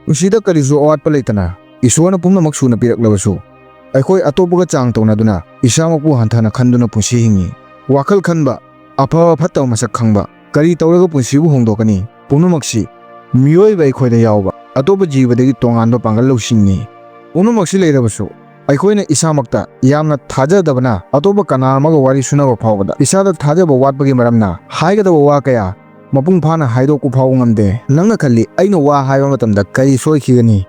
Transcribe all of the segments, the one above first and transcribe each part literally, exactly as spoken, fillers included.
ꯄꯨꯟꯁꯤꯗ ꯀꯔꯤꯁꯨ ꯑꯋꯥꯠꯄ ꯂꯩꯇꯅ ꯏꯁꯣꯔꯅ ꯄꯨꯝꯅꯃꯛ ꯁꯨꯅ ꯄꯤꯔꯛꯂꯕꯁꯨ, ꯑꯩꯈꯣꯏ ꯑꯇꯣꯞꯄꯒ ꯆꯥꯡ ꯇꯧꯅꯗꯨꯅ ꯏꯁꯥꯃꯛꯄꯨ ꯍꯟꯊꯅ ꯈꯟꯗꯨꯅ ꯄꯨꯟꯁꯤ ꯍꯤꯡꯉꯤ꯫ ꯋꯥꯈꯜ ꯈꯟꯕ, ꯑꯐꯕ ꯐꯠꯇꯕ ꯃꯁꯛ ꯈꯪꯕ, ꯀꯔꯤ ꯇꯧꯔꯒ ꯄꯨꯟꯁꯤꯕꯨ ꯍꯣꯡꯗꯣꯛꯀꯅꯤ? ꯄꯨꯝꯅꯃꯛꯁꯤ ꯃꯤꯑꯣꯏꯕ ꯑꯩꯈꯣꯏꯗ ꯌꯥꯎꯕ ꯑꯇꯣꯞꯄ ꯖꯤꯕꯗꯒꯤ ꯇꯣꯉꯥꯟꯕ ꯄꯥꯡꯒꯜ ꯂꯧꯁꯤꯡꯅꯤ꯫ ꯄꯨꯝꯅꯃꯛꯁꯤ ꯂꯩꯔꯕꯁꯨ, ꯑꯩꯈꯣꯏꯅ ꯏꯁꯥꯃꯛꯇ ꯌꯥꯝꯅ ꯊꯥꯖꯗꯕꯅ ꯑꯇꯣꯞꯄ ꯀꯅꯥ ꯑꯃꯒ ꯋꯥꯔꯤ ꯁꯨꯅꯕ ꯐꯥꯎꯕꯗ ꯏꯁꯥꯗ ꯊꯥꯖꯕ ꯋꯥꯠꯄꯒꯤ ꯃꯔꯝꯅ ꯍꯥꯏꯒꯗꯕ ꯋꯥ ꯀꯌꯥ ꯃꯄꯨꯡ ꯐꯥꯅ ꯍꯥꯏꯗꯣꯛꯄ ꯐꯥꯎꯕ ꯉꯝꯗꯦ꯫ ꯅꯪꯅ ꯈꯜꯂꯤ, "ꯑꯩꯅ ꯋꯥ ꯍꯥꯏꯕ ꯃꯇꯝꯗ ꯀꯔꯤ ꯁꯣꯏꯈꯤꯒꯅꯤ?"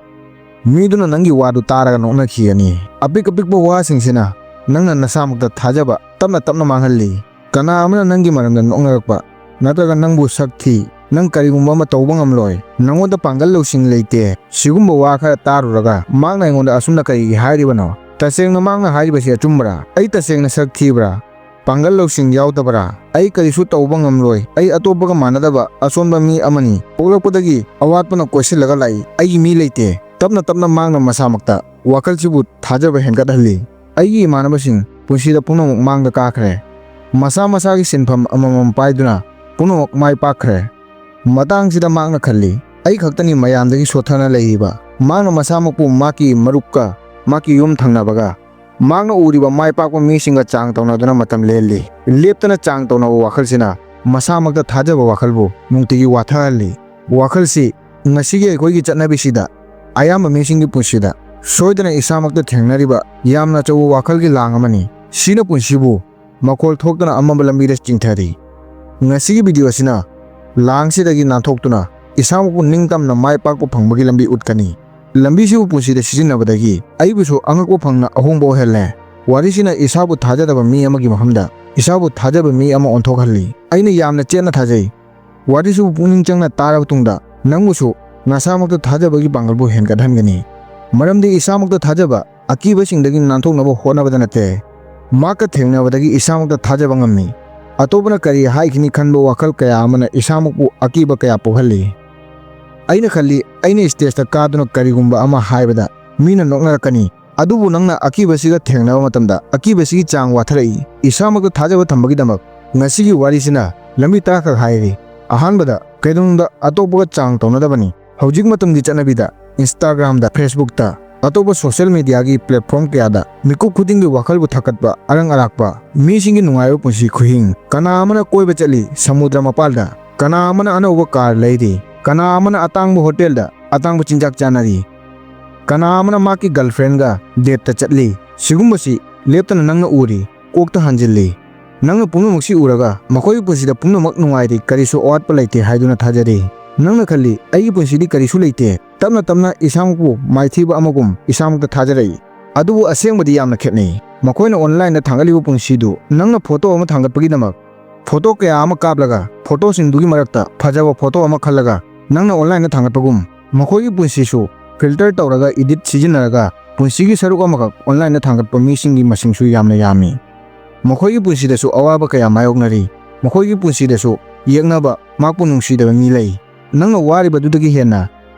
ꯃꯤꯗꯨꯅ ꯅꯪꯒꯤ ꯋꯥꯗꯨ ꯇꯥꯔꯒ ꯅꯣꯛꯅꯈꯤꯒꯅꯤ꯫ ꯑꯄꯤꯛ ꯑꯄꯤꯛꯄ ꯋꯥꯁꯤꯡꯁꯤꯅ ꯅꯪꯅ ꯅꯁꯥꯃꯛꯇ ꯊꯥꯖꯕ ꯇꯞꯅ ꯇꯞꯅ ꯃꯥꯡꯍꯜꯂꯤ꯫ ꯀꯅꯥ ꯑꯃꯅ ꯅꯪꯒꯤ ꯃꯔꯝꯗ ꯅꯣꯛꯅꯔꯛꯄ ꯅꯠꯇ꯭ꯔꯒ ꯅꯪꯕꯨ ꯁꯛ ꯊꯤ, ꯅꯪ ꯀꯔꯤꯒꯨꯝꯕ ꯑꯃ ꯇꯧꯕ ꯉꯝꯂꯣꯏ, ꯅꯉꯣꯟꯗ ꯄꯥꯡꯒꯜ ꯂꯧꯁꯤꯡ ꯂꯩꯇꯦ, ꯁꯤꯒꯨꯝꯕ ꯋꯥ ꯈꯔ ꯇꯥꯔꯨꯔꯒ ꯃꯍꯥꯛꯅ ꯑꯩꯉꯣꯟꯗ ꯑꯁꯨꯝꯅ ꯀꯔꯤꯒꯤ ꯍꯥꯏꯔꯤꯕꯅꯣ? ꯇꯁꯦꯡꯅ ꯃꯍꯥꯛꯅ ꯍꯥꯏꯔꯤꯕꯁꯤ ꯑꯆꯨꯝꯕꯔꯥ? ꯑꯩ ꯇꯁꯦꯡꯅ ꯁꯛ ꯊꯤꯕ꯭ꯔꯥ? ꯄꯥꯡꯒꯜ ꯂꯧꯁꯤꯡ ꯌꯥꯎꯗꯕꯔꯥ? ꯑꯩ ꯀꯔꯤꯁꯨ ꯇꯧꯕ ꯉꯝꯂꯣꯏ꯫ ꯑꯩ ꯑꯇꯣꯞꯄꯒ ꯃꯥꯟꯅꯗꯕ ꯑꯁꯣꯟꯕ ꯃꯤ ꯑꯃꯅꯤ꯫ ꯄꯣꯛꯂꯛꯄꯗꯒꯤ ꯑꯋꯥꯠꯄꯅ ꯀꯣꯏꯁꯤꯜꯂꯒ ꯂꯥꯛꯏ꯫ ꯑꯩꯒꯤ ꯃꯤ ꯂꯩꯇꯦ꯫ ꯇꯞꯅ ꯇꯞꯅ ꯃꯍꯥꯛꯅ ꯃꯁꯥꯃꯛꯇ ꯋꯥꯈꯜꯁꯤꯕꯨ ꯊꯥꯖꯕ ꯍꯦꯟꯒꯠꯍꯜꯂꯤ꯫ ꯑꯩꯒꯤ ꯏꯃꯥꯟꯅꯕꯁꯤꯡ ꯄꯨꯟꯁꯤꯗ ꯄꯨꯝꯅꯃꯛ ꯃꯥꯡꯗ ꯀꯥꯈ꯭ꯔꯦ꯫ ꯃꯁꯥ ꯃꯁꯥꯒꯤ ꯁꯤꯟꯐꯝ ꯑꯃꯃꯝ ꯄꯥꯏꯗꯨꯅ ꯄꯨꯝꯅꯃꯛ ꯃꯥꯏ ꯄꯥꯛꯈ꯭ꯔꯦ꯫ ꯃꯇꯥꯡꯁꯤꯗ ꯃꯍꯥꯛꯅ ꯈꯜꯂꯤ, "ꯑꯩ ꯈꯛꯇꯅꯤ ꯃꯌꯥꯝꯗꯒꯤ ꯁꯣꯠꯊꯅ ꯂꯩꯔꯤꯕ"꯫ ꯃꯍꯥꯛꯅ ꯃꯁꯥꯃꯛꯄꯨ ꯃꯍꯥꯛꯀꯤ ꯃꯔꯨꯞꯀ ꯃꯍꯥꯛꯀꯤ ꯌꯨꯝ ꯊꯪꯅꯕꯒ ꯃꯍꯥꯛꯅ ꯎꯔꯤꯕ ꯃꯥꯏ ꯄꯥꯛꯄ ꯃꯤꯁꯤꯡꯒ ꯆꯥꯡ ꯇꯧꯅꯗꯨꯅ ꯃꯇꯝ ꯂꯦꯜꯂꯤ꯫ ꯂꯦꯞꯇꯅ ꯆꯥꯡ ꯇꯧꯅꯕ ꯋꯥꯈꯜꯁꯤꯅ ꯃꯁꯥꯃꯛꯇ ꯊꯥꯖꯕ ꯋꯥꯈꯜꯕꯨ ꯅꯨꯡꯇꯤꯒꯤ ꯋꯥꯊꯍꯜꯂꯤ꯫ ꯋꯥꯈꯜꯁꯤ ꯉꯁꯤꯒꯤ ꯑꯩꯈꯣꯏꯒꯤ ꯆꯠꯅꯕꯤꯁꯤꯗ ꯑꯌꯥꯝꯕ ꯃꯤꯁꯤꯡꯒꯤ ꯄꯨꯟꯁꯤꯗ ꯁꯣꯏꯗꯅ ꯏꯁꯥꯃꯛꯇ ꯊꯦꯡꯅꯔꯤꯕ ꯌꯥꯝꯅ ꯑꯆꯧꯕ ꯋꯥꯈꯜꯒꯤ ꯂꯥꯡ ꯑꯃꯅꯤ꯫ ꯁꯤꯅ ꯄꯨꯟꯁꯤꯕꯨ ꯃꯈꯣꯜ ꯊꯣꯛꯇꯅ ꯑꯃꯝꯕ ꯂꯝꯕꯤꯗ ꯆꯤꯡꯊꯔꯤ꯫ ꯉꯁꯤꯒꯤ ꯚꯤꯗꯤꯑꯣ ꯑꯁꯤꯅ ꯂꯥꯡꯁꯤꯗꯒꯤ ꯅꯥꯟꯊꯣꯛꯇꯨꯅ ꯏꯁꯥꯃꯛꯄꯨ ꯅꯤꯡꯇꯝꯅ ꯃꯥꯏ ꯄꯥꯛꯄ ꯐꯪꯕꯒꯤ ꯂꯝꯕꯤ ꯎꯠꯀꯅꯤ꯫ ꯂꯝꯕꯤꯁꯤꯕꯨ ꯄꯨꯟꯁꯤꯗ ꯁꯤꯖꯤꯟꯅꯕꯗꯒꯤ ꯑꯩꯕꯨꯁꯨ ꯑꯉꯛꯄ ꯐꯪꯅ ꯑꯍꯣꯡꯕ ꯑꯣꯏꯍꯜꯂꯦ꯫ ꯋꯥꯔꯤꯁꯤꯅ ꯏꯁꯥꯕꯨ ꯊꯥꯖꯗꯕ ꯃꯤ ꯑꯃꯒꯤ ꯃꯐꯝꯗ ꯏꯁꯥꯕꯨ ꯊꯥꯖꯕ ꯃꯤ ꯑꯃ ꯑꯣꯟꯊꯣꯛꯍꯜꯂꯤ꯫ ꯑꯩꯅ ꯌꯥꯝꯅ ꯆꯦꯠꯅ ꯊꯥꯖꯩ꯫ ꯋꯥꯔꯤꯁꯤꯕꯨ ꯄꯨꯛꯅꯤꯡ ꯆꯪꯅ ꯇꯥꯔꯕ ꯇꯨꯡꯗ ꯅꯪꯕꯨꯁꯨ ꯅꯁꯥꯃꯛꯇ ꯊꯥꯖꯕꯒꯤ ꯄꯥꯡꯒꯜꯕꯨ ꯍꯦꯟꯒꯠꯍꯟꯒꯅꯤ꯫ ꯃꯔꯝꯗꯤ ꯏꯁꯥꯃꯛꯇ ꯊꯥꯖꯕ ꯑꯀꯤꯕꯁꯤꯡꯗꯒꯤ ꯅꯥꯟꯊꯣꯛꯅꯕ ꯍꯣꯠꯅꯕꯗ ꯅꯠꯇꯦ, ꯃꯍꯥꯛꯀ ꯊꯦꯡꯅꯕꯗꯒꯤ ꯏꯁꯥꯃꯛꯇ ꯊꯥꯖꯕ ꯉꯝꯃꯤ꯫ ꯑꯇꯣꯞꯄꯅ ꯀꯔꯤ ꯍꯥꯏꯈꯤꯅꯤ ꯈꯟꯕ ꯋꯥꯈꯜ ꯀꯌꯥ ꯑꯃꯅ ꯏꯁꯥꯃꯛꯄꯨ ꯑꯀꯤꯕ ꯀꯌꯥ ꯄꯣꯛꯍꯜꯂꯤ꯫ ꯑꯩꯅ ꯈꯜꯂꯤ, ꯑꯩꯅ ꯁ꯭ꯇꯦꯖꯇ ꯀꯥꯗꯨꯅ ꯀꯔꯤꯒꯨꯝꯕ ꯑꯃ ꯍꯥꯏꯕꯗ ꯃꯤꯅ ꯅꯣꯛꯅꯔꯛꯀꯅꯤ, ꯑꯗꯨꯕꯨ ꯅꯪꯅ ꯑꯀꯤꯕꯁꯤꯒ ꯊꯦꯡꯅꯕ ꯃꯇꯝꯗ ꯑꯀꯤꯕꯁꯤꯒꯤ ꯆꯥꯡ ꯋꯥꯊꯔꯛꯏ꯫ ꯏꯁꯥꯃꯛꯇ ꯊꯥꯖꯕ ꯊꯝꯕꯒꯤꯗꯃꯛ ꯉꯁꯤꯒꯤ ꯋꯥꯔꯤꯁꯤꯅ ꯂꯝꯕꯤ ꯇꯔꯥꯈꯛ ꯍꯥꯏꯔꯤ꯫ ꯑꯍꯥꯟꯕꯗ, ꯀꯩꯗꯧꯅꯨꯡꯗ ꯑꯇꯣꯞꯄꯒ ꯆꯥꯡ ꯇꯧꯅꯗꯕꯅꯤ꯫ ꯍꯧꯖꯤꯛ ꯃꯇꯝꯒꯤ ꯆꯠꯅꯕꯤꯗ Instagram-ꯗ, Facebook-ꯇ, ꯑꯇꯣꯞꯄ social media-ꯒꯤ platform ꯀꯌꯥꯗ ꯃꯤꯀꯨꯞ ꯈꯨꯗꯤꯡꯒꯤ ꯋꯥꯈꯜꯕꯨ ꯊꯥꯀꯠꯄ ꯑꯔꯪ ꯑꯔꯥꯛꯄ, ꯃꯤꯁꯤꯡꯒꯤ ꯅꯨꯡꯉꯥꯏꯕ ꯄꯨꯟꯁꯤ ꯈꯨꯍꯤꯡ, ꯀꯅꯥ ꯑꯃꯅ ꯀꯣꯏꯕ ꯆꯠꯂꯤ ꯁꯃꯨꯗ꯭ꯔ ꯃꯄꯥꯜꯗ, ꯀꯅꯥ ꯑꯃꯅ ꯑꯅꯧꯕ car ꯂꯩꯔꯤ, ꯀꯅꯥ ꯑꯃꯅ ꯑꯇꯥꯡꯕ hotel-ꯗ ꯑꯇꯥꯡꯕ ꯆꯤꯟꯖꯥꯛ ꯆꯥꯅꯔꯤ, ꯀꯅꯥ ꯑꯃꯅ ꯃꯍꯥꯛꯀꯤ girlfriend-ꯒ date-ꯇ ꯆꯠꯂꯤ, ꯁꯤꯒꯨꯝꯕꯁꯤ ꯂꯦꯞꯇꯅ ꯅꯪꯅ ꯎꯔꯤ, ꯀꯣꯛꯇ ꯍꯥꯟꯖꯤꯜꯂꯤ꯫ ꯅꯪꯅ ꯄꯨꯝꯅꯃꯛꯁꯤ ꯎꯔꯒ ꯃꯈꯣꯏꯒꯤ ꯄꯨꯟꯁꯤꯗ ꯄꯨꯝꯅꯃꯛ ꯅꯨꯡꯉꯥꯏꯔꯤ, ꯀꯔꯤꯁꯨ ꯑꯋꯥꯠꯄ ꯂꯩꯇꯦ ꯍꯥꯏꯗꯨꯅ ꯊꯥꯖꯔꯤ꯫ ꯅꯪꯅ ꯈꯜꯂꯤ, "ꯑꯩꯒꯤ ꯄꯨꯟꯁꯤꯗꯤ ꯀꯔꯤꯁꯨ ꯂꯩꯇꯦ"꯫ ꯇꯞꯅ ꯇꯞꯅ ꯏꯁꯥꯃꯛꯄꯨ ꯃꯥꯏꯊꯤꯕ ꯑꯃꯒꯨꯝ ꯏꯁꯥꯃꯛꯇ ꯊꯥꯖꯔꯛꯏ꯫ ꯑꯗꯨꯕꯨ ꯑꯁꯦꯡꯕꯗꯤ ꯌꯥꯝꯅ ꯈꯦꯠꯅꯩ꯫ ꯃꯈꯣꯏꯅ online-ꯗ ꯊꯥꯡꯒꯠꯂꯤꯕ ꯄꯨꯟꯁꯤꯗꯨ ꯅꯪꯅ photo ꯑꯃ ꯊꯥꯡꯒꯠꯄꯒꯤꯗꯃꯛ photo ꯀꯌꯥ ꯑꯃ ꯀꯥꯞꯂꯒ, photo-ꯁꯤꯡꯗꯨꯒꯤ ꯃꯔꯛꯇ ꯐꯖꯕ photo ꯑꯃ ꯈꯜꯂꯒ ꯅꯪꯅ online-ꯗ ꯊꯥꯡꯒꯠꯄꯒꯨꯝ, ꯃꯈꯣꯏꯒꯤ ꯄꯨꯟꯁꯤꯁꯨ filter ꯇꯧꯔꯒ edit ꯁꯤꯖꯤꯟꯅꯔꯒ ꯄꯨꯟꯁꯤꯒꯤ ꯁꯔꯨꯛ ꯑꯃꯈꯛ online-ꯗ ꯊꯥꯡꯒꯠꯄ ꯃꯤꯁꯤꯡꯒꯤ ꯃꯁꯤꯡꯁꯨ ꯌꯥꯝꯅ ꯌꯥꯝꯃꯤ꯫ ꯃꯈꯣꯏꯒꯤ ꯄꯨꯟꯁꯤꯗꯁꯨ ꯑꯋꯥꯕ ꯀꯌꯥ ꯃꯥꯌꯣꯛꯅꯔꯤ꯫ ꯃꯈꯣꯏꯒꯤ ꯄꯨꯟꯁꯤꯗꯁꯨ ꯌꯦꯛꯅꯕ, ꯃꯍꯥꯛꯄꯨ ꯅꯨꯡꯁꯤꯗꯕ ꯃꯤ ꯂꯩ꯫ ꯅꯪꯅ ꯋꯥꯔꯤꯕꯗꯨꯗꯒꯤ ꯍꯦꯟꯅ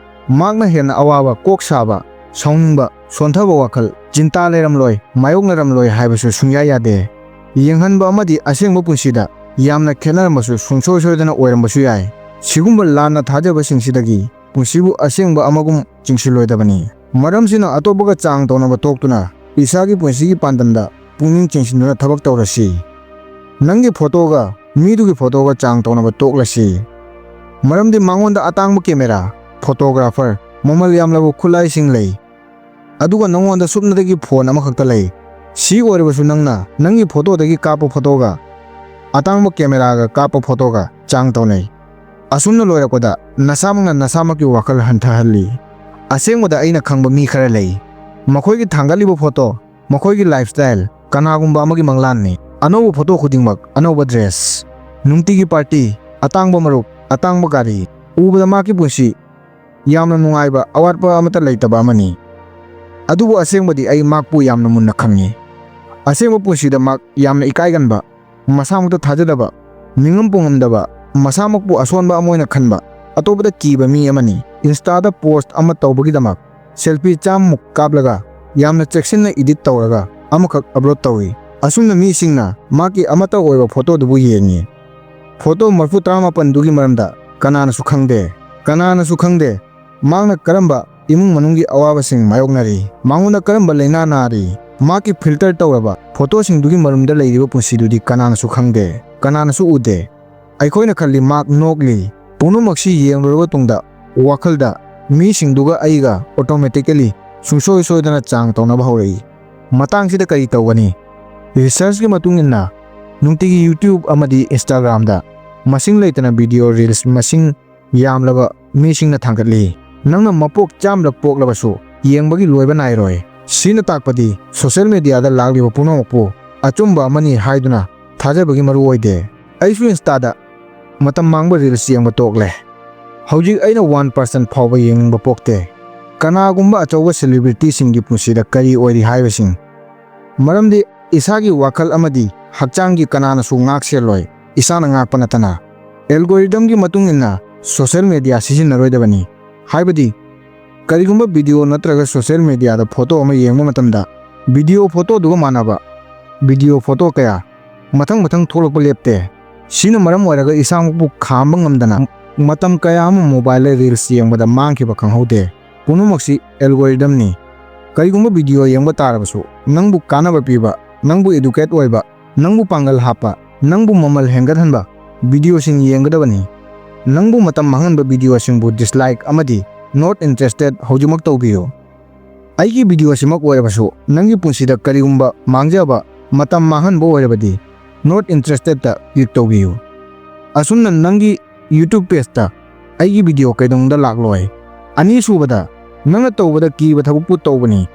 ꯃꯍꯥꯛꯅ ꯍꯦꯟꯅ ꯑꯋꯥꯕ, ꯀꯣꯛ ꯁꯥꯕ, ꯁꯥꯎꯅꯤꯡꯕ, ꯁꯣꯟꯊꯕ ꯋꯥꯈꯜ, ꯆꯤꯟꯇꯥ ꯂꯩꯔꯝꯂꯣꯏ, ꯃꯥꯌꯣꯛꯅꯔꯝꯂꯣꯏ ꯍꯥꯏꯕꯁꯨ ꯁꯨꯡꯌꯥ ꯌꯥꯗꯦ꯫ ꯌꯦꯡꯍꯟꯕ ꯑꯃꯗꯤ ꯑꯁꯦꯡꯕ ꯄꯨꯟꯁꯤꯗ ꯌꯥꯝꯅ ꯈꯦꯠꯅꯔꯝꯕꯁꯨ ꯁꯨꯡꯁꯣꯏ ꯁꯣꯏꯗꯅ ꯑꯣꯏꯔꯝꯕꯁꯨ ꯌꯥꯏ꯫ ꯁꯤꯒꯨꯝꯕ ꯂꯥꯟꯅ ꯊꯥꯖꯕꯁꯤꯡꯁꯤꯗꯒꯤ ꯄꯨꯟꯁꯤꯕꯨ ꯑꯁꯦꯡꯕ ꯑꯃꯒꯨꯝ ꯆꯤꯡꯁꯤꯜꯂꯣꯏꯗꯕꯅꯤ꯫ ꯃꯔꯝꯁꯤꯅ ꯑꯇꯣꯞꯄꯒ ꯆꯥꯡ ꯇꯧꯅꯕ ꯇꯣꯛꯇꯨꯅ ꯏꯁꯥꯒꯤ ꯄꯨꯟꯁꯤꯒꯤ ꯄꯥꯟꯗꯝꯗ ꯄꯨꯛꯅꯤꯡ ꯆꯤꯡꯁꯤꯟꯗꯨꯅ ꯊꯕꯛ ꯇꯧꯔꯁꯤ꯫ ꯅꯪꯒꯤ photo-ꯒ ꯃꯤꯗꯨꯒꯤ photo-ꯒ ꯆꯥꯡ ꯇꯧꯅꯕ ꯇꯣꯛꯂꯁꯤ꯫ ꯃꯔꯝꯗꯤ ꯃꯉꯣꯟꯗ ꯑꯇꯥꯡꯕ camera, photographer, ꯃꯃꯜ ꯌꯥꯝꯂꯕ ꯈꯨꯠꯂꯥꯏꯁꯤꯡ ꯂꯩ, ꯑꯗꯨꯒ ꯅꯉꯣꯟꯗ ꯁꯨꯞꯅꯇꯒꯤ phone ꯑꯃꯈꯛꯇ ꯂꯩ꯫ ꯁꯤ ꯑꯣꯏꯔꯕꯁꯨ ꯅꯪꯅ ꯅꯪꯒꯤ photo-ꯗꯒꯤ ꯀꯥꯞꯄ photo-ꯒ ꯑꯇꯥꯡꯕ camera-ꯒ ꯀꯥꯞꯄ photo-ꯒ ꯆꯥꯡ ꯇꯧꯅꯩ꯫ ꯑꯁꯨꯝꯅ ꯂꯣꯏꯔꯛꯄꯗ ꯅꯁꯥꯃꯛꯅ ꯅꯁꯥꯃꯛꯀꯤ ꯋꯥꯈꯜ ꯍꯟꯊꯍꯜꯂꯤ꯫ ꯑꯁꯦꯡꯕꯗ ꯑꯩꯅ ꯈꯪꯕ ꯃꯤ ꯈꯔ ꯂꯩ꯫ ꯃꯈꯣꯏꯒꯤ ꯊꯥꯡꯒꯠꯂꯤꯕ photo, ꯃꯈꯣꯏꯒꯤ lifestyle ꯀꯅꯥꯒꯨꯝꯕ ꯑꯃꯒꯤ ꯃꯪꯂꯥꯟꯅꯤ꯫ ꯑꯅꯧꯕ photo ꯈꯨꯗꯤꯡꯃꯛ, ꯑꯅꯧꯕ dress, ꯅꯨꯡꯇꯤꯒꯤ party, ꯑꯇꯥꯡꯕ ꯃꯔꯨꯞ, ꯑꯇꯥꯡꯕ ꯒꯥꯔꯤ꯫ ꯎꯕꯗ ꯃꯍꯥꯛꯀꯤ ꯄꯨꯟꯁꯤ ꯌꯥꯝꯅ ꯅꯨꯡꯉꯥꯏꯕ, ꯑꯋꯥꯠꯄ ꯑꯃꯠꯇ ꯂꯩꯇꯕ ꯑꯃꯅꯤ꯫ ꯑꯗꯨꯕꯨ ꯑꯁꯦꯡꯕꯗꯤ ꯑꯩ ꯃꯍꯥꯛꯄꯨ ꯌꯥꯝꯅ ꯃꯨꯟꯅ ꯈꯪꯏ꯫ ꯑꯁꯦꯡꯕ ꯄꯨꯟꯁꯤꯗ ꯃꯍꯥꯛ ꯌꯥꯝꯅ ꯏꯀꯥꯏꯒꯟꯕ, ꯃꯁꯥꯃꯛꯇ ꯊꯥꯖꯗꯕ, ꯅꯤꯡꯉꯝ ꯄꯨꯡꯉꯝꯗꯕ, ꯃꯁꯥꯃꯛꯄꯨ ꯑꯁꯣꯟꯕ ꯑꯃ ꯑꯣꯏꯅ ꯈꯟꯕ, ꯑꯇꯣꯞꯄꯗ ꯀꯤꯕ ꯃꯤ ꯑꯃꯅꯤ꯫ Insta-ꯗ post ꯑꯃ ꯇꯧꯕꯒꯤꯗꯃꯛ selfie ꯆꯥꯝꯃꯃꯨꯛ ꯀꯥꯞꯂꯒ ꯌꯥꯝꯅ ꯆꯦꯛꯁꯤꯟꯅ edit ꯇꯧꯔꯒ ꯑꯃꯈꯛ upload ꯇꯧꯏ꯫ ꯑꯁꯨꯝꯅ ꯃꯤꯁꯤꯡꯅ ꯃꯍꯥꯛꯀꯤ ꯑꯃꯠꯇ ꯑꯣꯏꯕ photo-ꯗꯨꯕꯨ ꯌꯦꯡꯉꯤ꯫ Photo ꯃꯔꯤꯐꯨ ꯇꯔꯥꯃꯥꯄꯟꯗꯨꯒꯤ ꯃꯔꯝꯗ ꯀꯅꯥꯅꯁꯨ ꯈꯪꯗꯦ꯫ ꯀꯅꯥꯅꯁꯨ ꯈꯪꯗꯦ꯫ ꯃꯍꯥꯛꯅ ꯀꯔꯝꯕ ꯏꯃꯨꯡ ꯃꯅꯨꯡꯒꯤ ꯑꯋꯥꯕꯁꯤꯡ ꯃꯥꯌꯣꯛꯅꯔꯤ, ꯃꯉꯣꯟꯗ ꯀꯔꯝꯕ ꯂꯥꯏꯅꯥ ꯅꯥꯔꯤ, ꯃꯍꯥꯛꯀꯤ ꯐꯤꯜꯇꯔ ꯇꯧꯔꯕ ꯐꯣꯇꯣꯁꯤꯡꯗꯨꯒꯤ ꯃꯔꯨꯝꯗ ꯂꯩꯔꯤꯕ ꯄꯨꯟꯁꯤꯗꯨꯗꯤ ꯀꯅꯥꯅꯁꯨ ꯈꯪꯗꯦ, ꯀꯅꯥꯅꯁꯨ ꯎꯗꯦ꯫ ꯑꯩꯈꯣꯏꯅ ꯈꯜꯂꯤ ꯃꯍꯥꯛ ꯅꯣꯛꯂꯤ꯫ ꯄꯨꯝꯅꯃꯛꯁꯤ ꯌꯦꯡꯂꯨꯔꯕ ꯇꯨꯡꯗ ꯋꯥꯈꯜꯗ ꯃꯤꯁꯤꯡꯗꯨꯒ ꯑꯩꯒ automatically ꯁꯨꯡꯁꯣꯏ ꯁꯣꯏꯗꯅ ꯆꯥꯡ ꯇꯧꯅꯕ ꯍꯧꯔꯛꯏ꯫ ꯃꯇꯥꯡꯁꯤꯗ ꯀꯔꯤ ꯇꯧꯒꯅꯤ? ꯔꯤꯁꯔꯆꯀꯤ ꯃꯇꯨꯡ ꯏꯟꯅ ꯅꯨꯡꯇꯤꯒꯤ YouTube ꯑꯃꯗꯤ Instagramꯗ ꯃꯁꯤꯡ ꯂꯩꯇꯅ video reels ꯃꯁꯤꯡ ꯌꯥꯝꯂꯕ ꯃꯤꯁꯤꯡꯅ ꯊꯥꯡꯒꯠꯂꯤ꯫ ꯅꯪꯅ ꯃꯄꯣꯛ ꯆꯥꯝꯂꯛ ꯄꯣꯛꯂꯕꯁꯨ ꯌꯦꯡꯕꯒꯤ ꯂꯣꯏꯕ ꯅꯥꯏꯔꯣꯏ꯫ ꯁꯤꯅ ꯇꯥꯛꯄꯗꯤ social mediaꯗ ꯂꯥꯛꯂꯤꯕ ꯄꯨꯝꯅꯃꯛꯄꯨ ꯑꯆꯨꯝꯕ ꯑꯃꯅꯤ ꯍꯥꯏꯗꯨꯅ ꯊꯥꯖꯕꯒꯤ ꯃꯔꯨ ꯑꯣꯏꯗꯦ꯫ ꯑꯩꯁꯨ Instaꯗ ꯃꯇꯝ ꯃꯥꯡꯕ reels ꯌꯦꯡꯕ ꯇꯣꯛꯂꯦ꯫ ꯍꯧꯖꯤꯛ ꯑꯩꯅ one percent ꯐꯥꯎꯕ ꯌꯦꯡꯅꯤꯡꯕ ꯄꯣꯛꯇꯦ꯫ ꯀꯅꯥꯒꯨꯝꯕ ꯑꯆꯧꯕ celebrityꯁꯤꯡꯒꯤ ꯄꯨꯟꯁꯤꯗ ꯀꯔꯤ ꯑꯣꯏꯔꯤ ꯍꯥꯏꯕꯁꯤꯡ꯫ ꯃꯔꯝꯗꯤ ꯏꯁꯥꯒꯤ ꯋꯥꯈꯜ ꯑꯃꯗꯤ ꯍꯛꯆꯥꯡꯒꯤ ꯀꯅꯥꯅꯁꯨ ꯉꯥꯛ ꯁꯦꯜꯂꯣꯏ, ꯏꯁꯥꯅ ꯉꯥꯛꯄ ꯅꯠꯇꯅ꯫ Algorithmꯒꯤ ꯃꯇꯨꯡ ꯏꯟꯅ social media ꯁꯤꯖꯤꯟꯅꯔꯣꯏꯗꯕꯅꯤ꯫ ꯍꯥꯏꯕꯗꯤ, ꯀꯔꯤꯒꯨꯝꯕ video ꯅꯠꯇ꯭ꯔꯒ social mediaꯗ photo ꯑꯃ ꯌꯦꯡꯕ ꯃꯇꯝꯗ, video photoꯗꯨꯒ ꯃꯥꯟꯅꯕ video photo ꯀꯌꯥ ꯃꯊꯪ ꯃꯊꯪ ꯊꯣꯛꯂꯛꯄ ꯂꯦꯞꯇꯦ꯫ ꯁꯤꯅ ꯃꯔꯝ ꯑꯣꯏꯔꯒ ꯏꯁꯥꯃꯛꯄꯨ ꯈꯥꯝꯕ ꯉꯝꯗꯅ ꯃꯇꯝ ꯀꯌꯥ ꯑꯃ mobileꯗ reels ꯌꯦꯡꯕꯗ ꯃꯥꯡꯈꯤꯕ ꯈꯪꯍꯧꯗꯦ꯫ ꯄꯨꯝꯅꯃꯛꯁꯤ algorithmꯅꯤ꯫ ꯀꯔꯤꯒꯨꯝꯕ video ꯌꯦꯡꯕ ꯇꯥꯔꯕꯁꯨ, ꯅꯪꯕꯨ ꯀꯥꯟꯅꯕ ꯄꯤꯕ, ꯅꯪꯕꯨ educate ꯑꯣꯏꯕ, ꯅꯪꯕꯨ ꯄꯥꯡꯒꯜ ꯍꯥꯞꯄ, ꯅꯪꯕꯨ ꯃꯃꯜ ꯍꯦꯟꯒꯠꯍꯟꯕ videoꯁꯤꯡ ꯌꯦꯡꯒꯗꯕꯅꯤ꯫ ꯅꯪꯕꯨ ꯃꯇꯝ ꯃꯥꯡꯍꯟꯕ videoꯁꯤꯡꯕꯨ dislike ꯑꯃꯗꯤ not interested ꯍꯧꯖꯤꯛꯃꯛ ꯇꯧꯕꯤꯌꯨ꯫ ꯑꯩꯒꯤ video ꯑꯁꯤꯃꯛ ꯑꯣꯏꯔꯕꯁꯨ, ꯅꯪꯒꯤ ꯄꯨꯟꯁꯤꯗ ꯀꯔꯤꯒꯨꯝꯕ ꯃꯥꯡꯖꯕ, ꯃꯇꯝ ꯃꯥꯡꯍꯟꯕ ꯑꯣꯏꯔꯕꯗꯤ, not interestedꯇ click ꯇꯧꯕꯤꯌꯨ꯫ ꯑꯁꯨꯝꯅ ꯅꯪꯒꯤ YouTube pageꯇ ꯑꯩꯒꯤ video ꯀꯩꯗꯧꯅꯨꯡꯗ ꯂꯥꯛꯂꯣꯏ꯫ ꯑꯅꯤꯁꯨꯕꯗ, ꯅꯪꯅ ꯇꯧꯕꯗ ꯀꯤꯕ ꯊꯕꯛꯄꯨ ꯇꯧꯕꯅꯤ꯫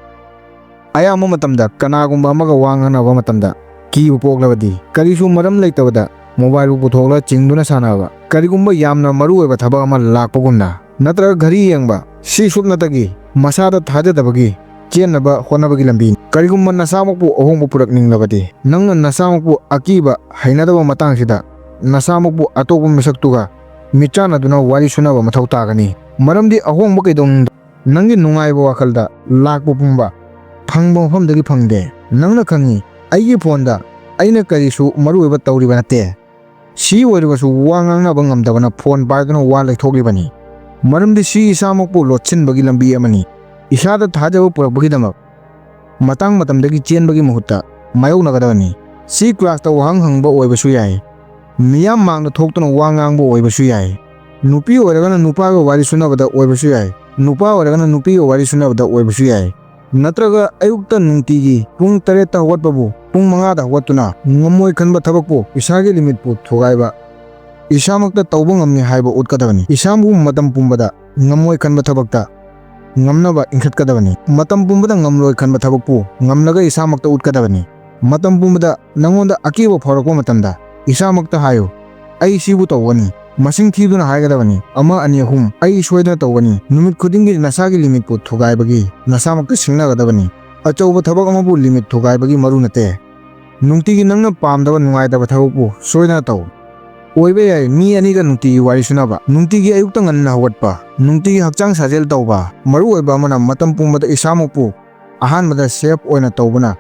ꯑꯌꯥꯝꯕ ꯃꯇꯝꯗ ꯀꯅꯥꯒꯨꯝꯕ ꯑꯃꯒ ꯋꯥ ꯉꯥꯡꯅꯕ ꯃꯇꯝꯗ ꯀꯤꯕ ꯄꯣꯛꯂꯕꯗꯤ, ꯀꯔꯤꯁꯨ ꯃꯔꯝ ꯂꯩꯇꯕꯗ mobileꯕꯨ ꯄꯨꯊꯣꯛꯂꯒ ꯆꯤꯡꯗꯨꯅ ꯁꯥꯟꯅꯕ, ꯀꯔꯤꯒꯨꯝꯕ ꯌꯥꯝꯅ ꯃꯔꯨ ꯑꯣꯏꯕ ꯊꯕꯛ ꯑꯃ ꯂꯥꯛꯄꯒꯨꯝꯅ, ꯅꯠꯇ꯭ꯔꯒ ꯘꯔꯤ ꯌꯦꯡꯕ, ꯁꯤ ꯁꯨꯞꯅꯇꯒꯤ ꯃꯁꯥꯗ ꯊꯥꯖꯗꯕꯒꯤ ꯆꯦꯟꯅꯕ ꯍꯣꯠꯅꯕꯒꯤ ꯂꯝꯕꯤꯅꯤ꯫ ꯀꯔꯤꯒꯨꯝꯕ ꯅꯁꯥꯃꯛꯄꯨ ꯑꯍꯣꯡꯕ ꯄꯨꯔꯛꯅꯤꯡꯂꯕꯗꯤ, ꯅꯪꯅ ꯅꯁꯥꯃꯛꯄꯨ ꯑꯀꯤꯕ, ꯍꯩꯅꯗꯕ ꯃꯇꯥꯡꯁꯤꯗ ꯅꯁꯥꯃꯛꯄꯨ ꯑꯇꯣꯞꯄ ꯃꯤꯁꯛꯇꯨꯒ ꯃꯤꯠꯆꯥꯟꯅꯗꯨꯅ ꯋꯥꯔꯤ ꯁꯨꯅꯕ ꯃꯊꯧ ꯇꯥꯒꯅꯤ꯫ ꯃꯔꯝꯗꯤ ꯑꯍꯣꯡꯕ ꯀꯩꯗꯧꯅꯨꯡꯗ ꯅꯪꯒꯤ ꯅꯨꯡꯉꯥꯏꯕ ꯋꯥꯈꯜꯗ ꯂꯥꯛꯄ ꯄꯨꯝꯕ ꯐꯪꯕ ꯃꯐꯝꯗꯒꯤ ꯐꯪꯗꯦ꯫ ꯅꯪꯅ ꯈꯪꯉꯤ, ꯑꯩꯒꯤ phoneꯗ ꯑꯩꯅ ꯀꯔꯤꯁꯨ ꯃꯔꯨꯑꯣꯏꯕ ꯇꯧꯔꯤꯕ ꯅꯠꯇꯦ꯫ ꯁꯤ ꯑꯣꯏꯔꯕꯁꯨ ꯋꯥ ꯉꯥꯡꯅꯕ ꯉꯝꯗꯕꯅ phone ꯄꯥꯏꯗꯨꯅ ꯋꯥ ꯂꯩꯊꯣꯛꯂꯤꯕꯅꯤ꯫ ꯃꯔꯝꯗꯤ ꯁꯤ ꯏꯁꯥꯃꯛꯄꯨ ꯂꯣꯠꯁꯤꯟꯕꯒꯤ ꯂꯝꯕꯤ ꯑꯃꯅꯤ꯫ ꯏꯁꯥꯗ ꯊꯥꯖꯕ ꯄꯨꯔꯛꯄꯒꯤꯗꯃꯛ ꯃꯇꯥꯡ ꯃꯇꯝꯗꯒꯤ ꯆꯦꯟꯕꯒꯤ ꯃꯍꯨꯠꯇ ꯃꯥꯌꯣꯛꯅꯒꯗꯕꯅꯤ꯫ ꯁꯤ ꯀ꯭ꯂꯥꯁꯇ ꯋꯥꯍꯪ ꯍꯪꯕ ꯑꯣꯏꯕꯁꯨ ꯌꯥꯏ, ꯃꯤꯌꯥꯝ ꯃꯥꯡꯗ ꯊꯣꯛꯇꯨꯅ ꯋꯥ ꯉꯥꯡꯕ ꯑꯣꯏꯕꯁꯨ ꯌꯥꯏ, ꯅꯨꯄꯤ ꯑꯣꯏꯔꯒꯅ ꯅꯨꯄꯥꯒ ꯋꯥꯔꯤ ꯁꯨꯅꯕꯗ ꯑꯣꯏꯕꯁꯨ ꯌꯥꯏ, ꯅꯨꯄꯥ ꯑꯣꯏꯔꯒꯅ ꯅꯨꯄꯤꯒ ꯋꯥꯔꯤ ꯁꯨꯅꯕꯗ ꯑꯣꯏꯕꯁꯨ ꯌꯥꯏ, ꯅꯠꯇ꯭ꯔꯒ ꯑꯌꯨꯛꯇ ꯅꯨꯡꯇꯤꯒꯤ ꯄꯨꯡ ꯇꯔꯦꯠꯇ ꯍꯧꯒꯠꯄꯕꯨ ꯄꯨꯡ ꯃꯉꯥꯗ ꯍꯧꯒꯠꯇꯨꯅ ꯉꯝꯃꯣꯏ ꯈꯟꯕ ꯊꯕꯛꯄꯨ ꯏꯁꯥꯒꯤ ꯂꯤꯃꯤꯠꯄꯨ ꯊꯨꯒꯥꯏꯕ, ꯏꯁꯥꯃꯛꯇ ꯇꯧꯕ ꯉꯝꯃꯤ ꯍꯥꯏꯕ ꯎꯠꯀꯗꯕꯅꯤ꯫ ꯏꯁꯥꯕꯨ ꯃꯇꯝ ꯄꯨꯝꯕꯗ ꯉꯝꯃꯣꯏ ꯈꯟꯕ ꯊꯕꯛꯇ ꯉꯝꯅꯕ ꯏꯟꯈꯠꯀꯗꯕꯅꯤ꯫ ꯃꯇꯝ ꯄꯨꯝꯕꯗ ꯉꯝꯂꯣꯏ ꯈꯟꯕ ꯊꯕꯛꯄꯨ ꯉꯝꯂꯒ ꯏꯁꯥꯃꯛꯇ ꯎꯠꯀꯗꯕꯅꯤ꯫ ꯃꯇꯝ ꯄꯨꯝꯕꯗ ꯅꯉꯣꯟꯗ ꯑꯀꯤꯕ ꯐꯥꯎꯔꯛꯄ ꯃꯇꯝꯗ ꯏꯁꯥꯃꯛꯇ ꯍꯥꯏꯌꯨ, "ꯑꯩ ꯁꯤꯕꯨ ꯇꯧꯒꯅꯤ"꯫ ꯃꯁꯤꯡ ꯊꯤꯗꯨꯅ ꯍꯥꯏꯒꯗꯕꯅꯤ, "ꯑꯃ, ꯑꯅꯤ, ꯑꯍꯨꯝ, ꯑꯩ ꯁꯣꯏꯗꯅ ꯇꯧꯒꯅꯤ"꯫ ꯅꯨꯃꯤꯠ ꯈꯨꯗꯤꯡꯒꯤ ꯅꯁꯥꯒꯤ ꯂꯤꯃꯤꯠꯄꯨ ꯊꯨꯒꯥꯏꯕꯒꯤ ꯅꯁꯥꯃꯛꯇ ꯁꯤꯡꯅꯒꯗꯕꯅꯤ꯫ ꯑꯆꯧꯕ ꯊꯕꯛ ꯑꯃꯕꯨ ꯂꯤꯃꯤꯠ ꯊꯨꯒꯥꯏꯕꯒꯤ ꯃꯔꯨ ꯅꯠꯇꯦ꯫ ꯅꯨꯡꯇꯤꯒꯤ ꯅꯪꯅ ꯄꯥꯝꯗꯕ ꯅꯨꯡꯉꯥꯏꯇꯕ ꯊꯕꯛꯄꯨ ꯁꯣꯏꯗꯅ ꯇꯧ꯫ ꯑꯣꯏꯕ ꯌꯥꯏ, ꯃꯤ ꯑꯅꯤꯒ ꯅꯨꯡꯇꯤꯒꯤ ꯋꯥꯔꯤ ꯁꯨꯅꯕ, ꯅꯨꯡꯇꯤꯒꯤ ꯑꯌꯨꯛꯇ ꯉꯟꯅ ꯍꯧꯒꯠꯄ, ꯅꯨꯡꯇꯤꯒꯤ ꯍꯛꯆꯥꯡ ꯁꯥꯖꯦꯜ ꯇꯧꯕ꯫ ꯃꯔꯨ ꯑꯣꯏꯕ ꯑꯃꯅ, ꯃꯇꯝ ꯄꯨꯝꯕꯗ ꯏꯁꯥꯃꯛꯄꯨ ꯑꯍꯥꯟꯕꯗ ꯁꯦꯐ ꯑꯣꯏꯅ ꯇꯧꯕꯅ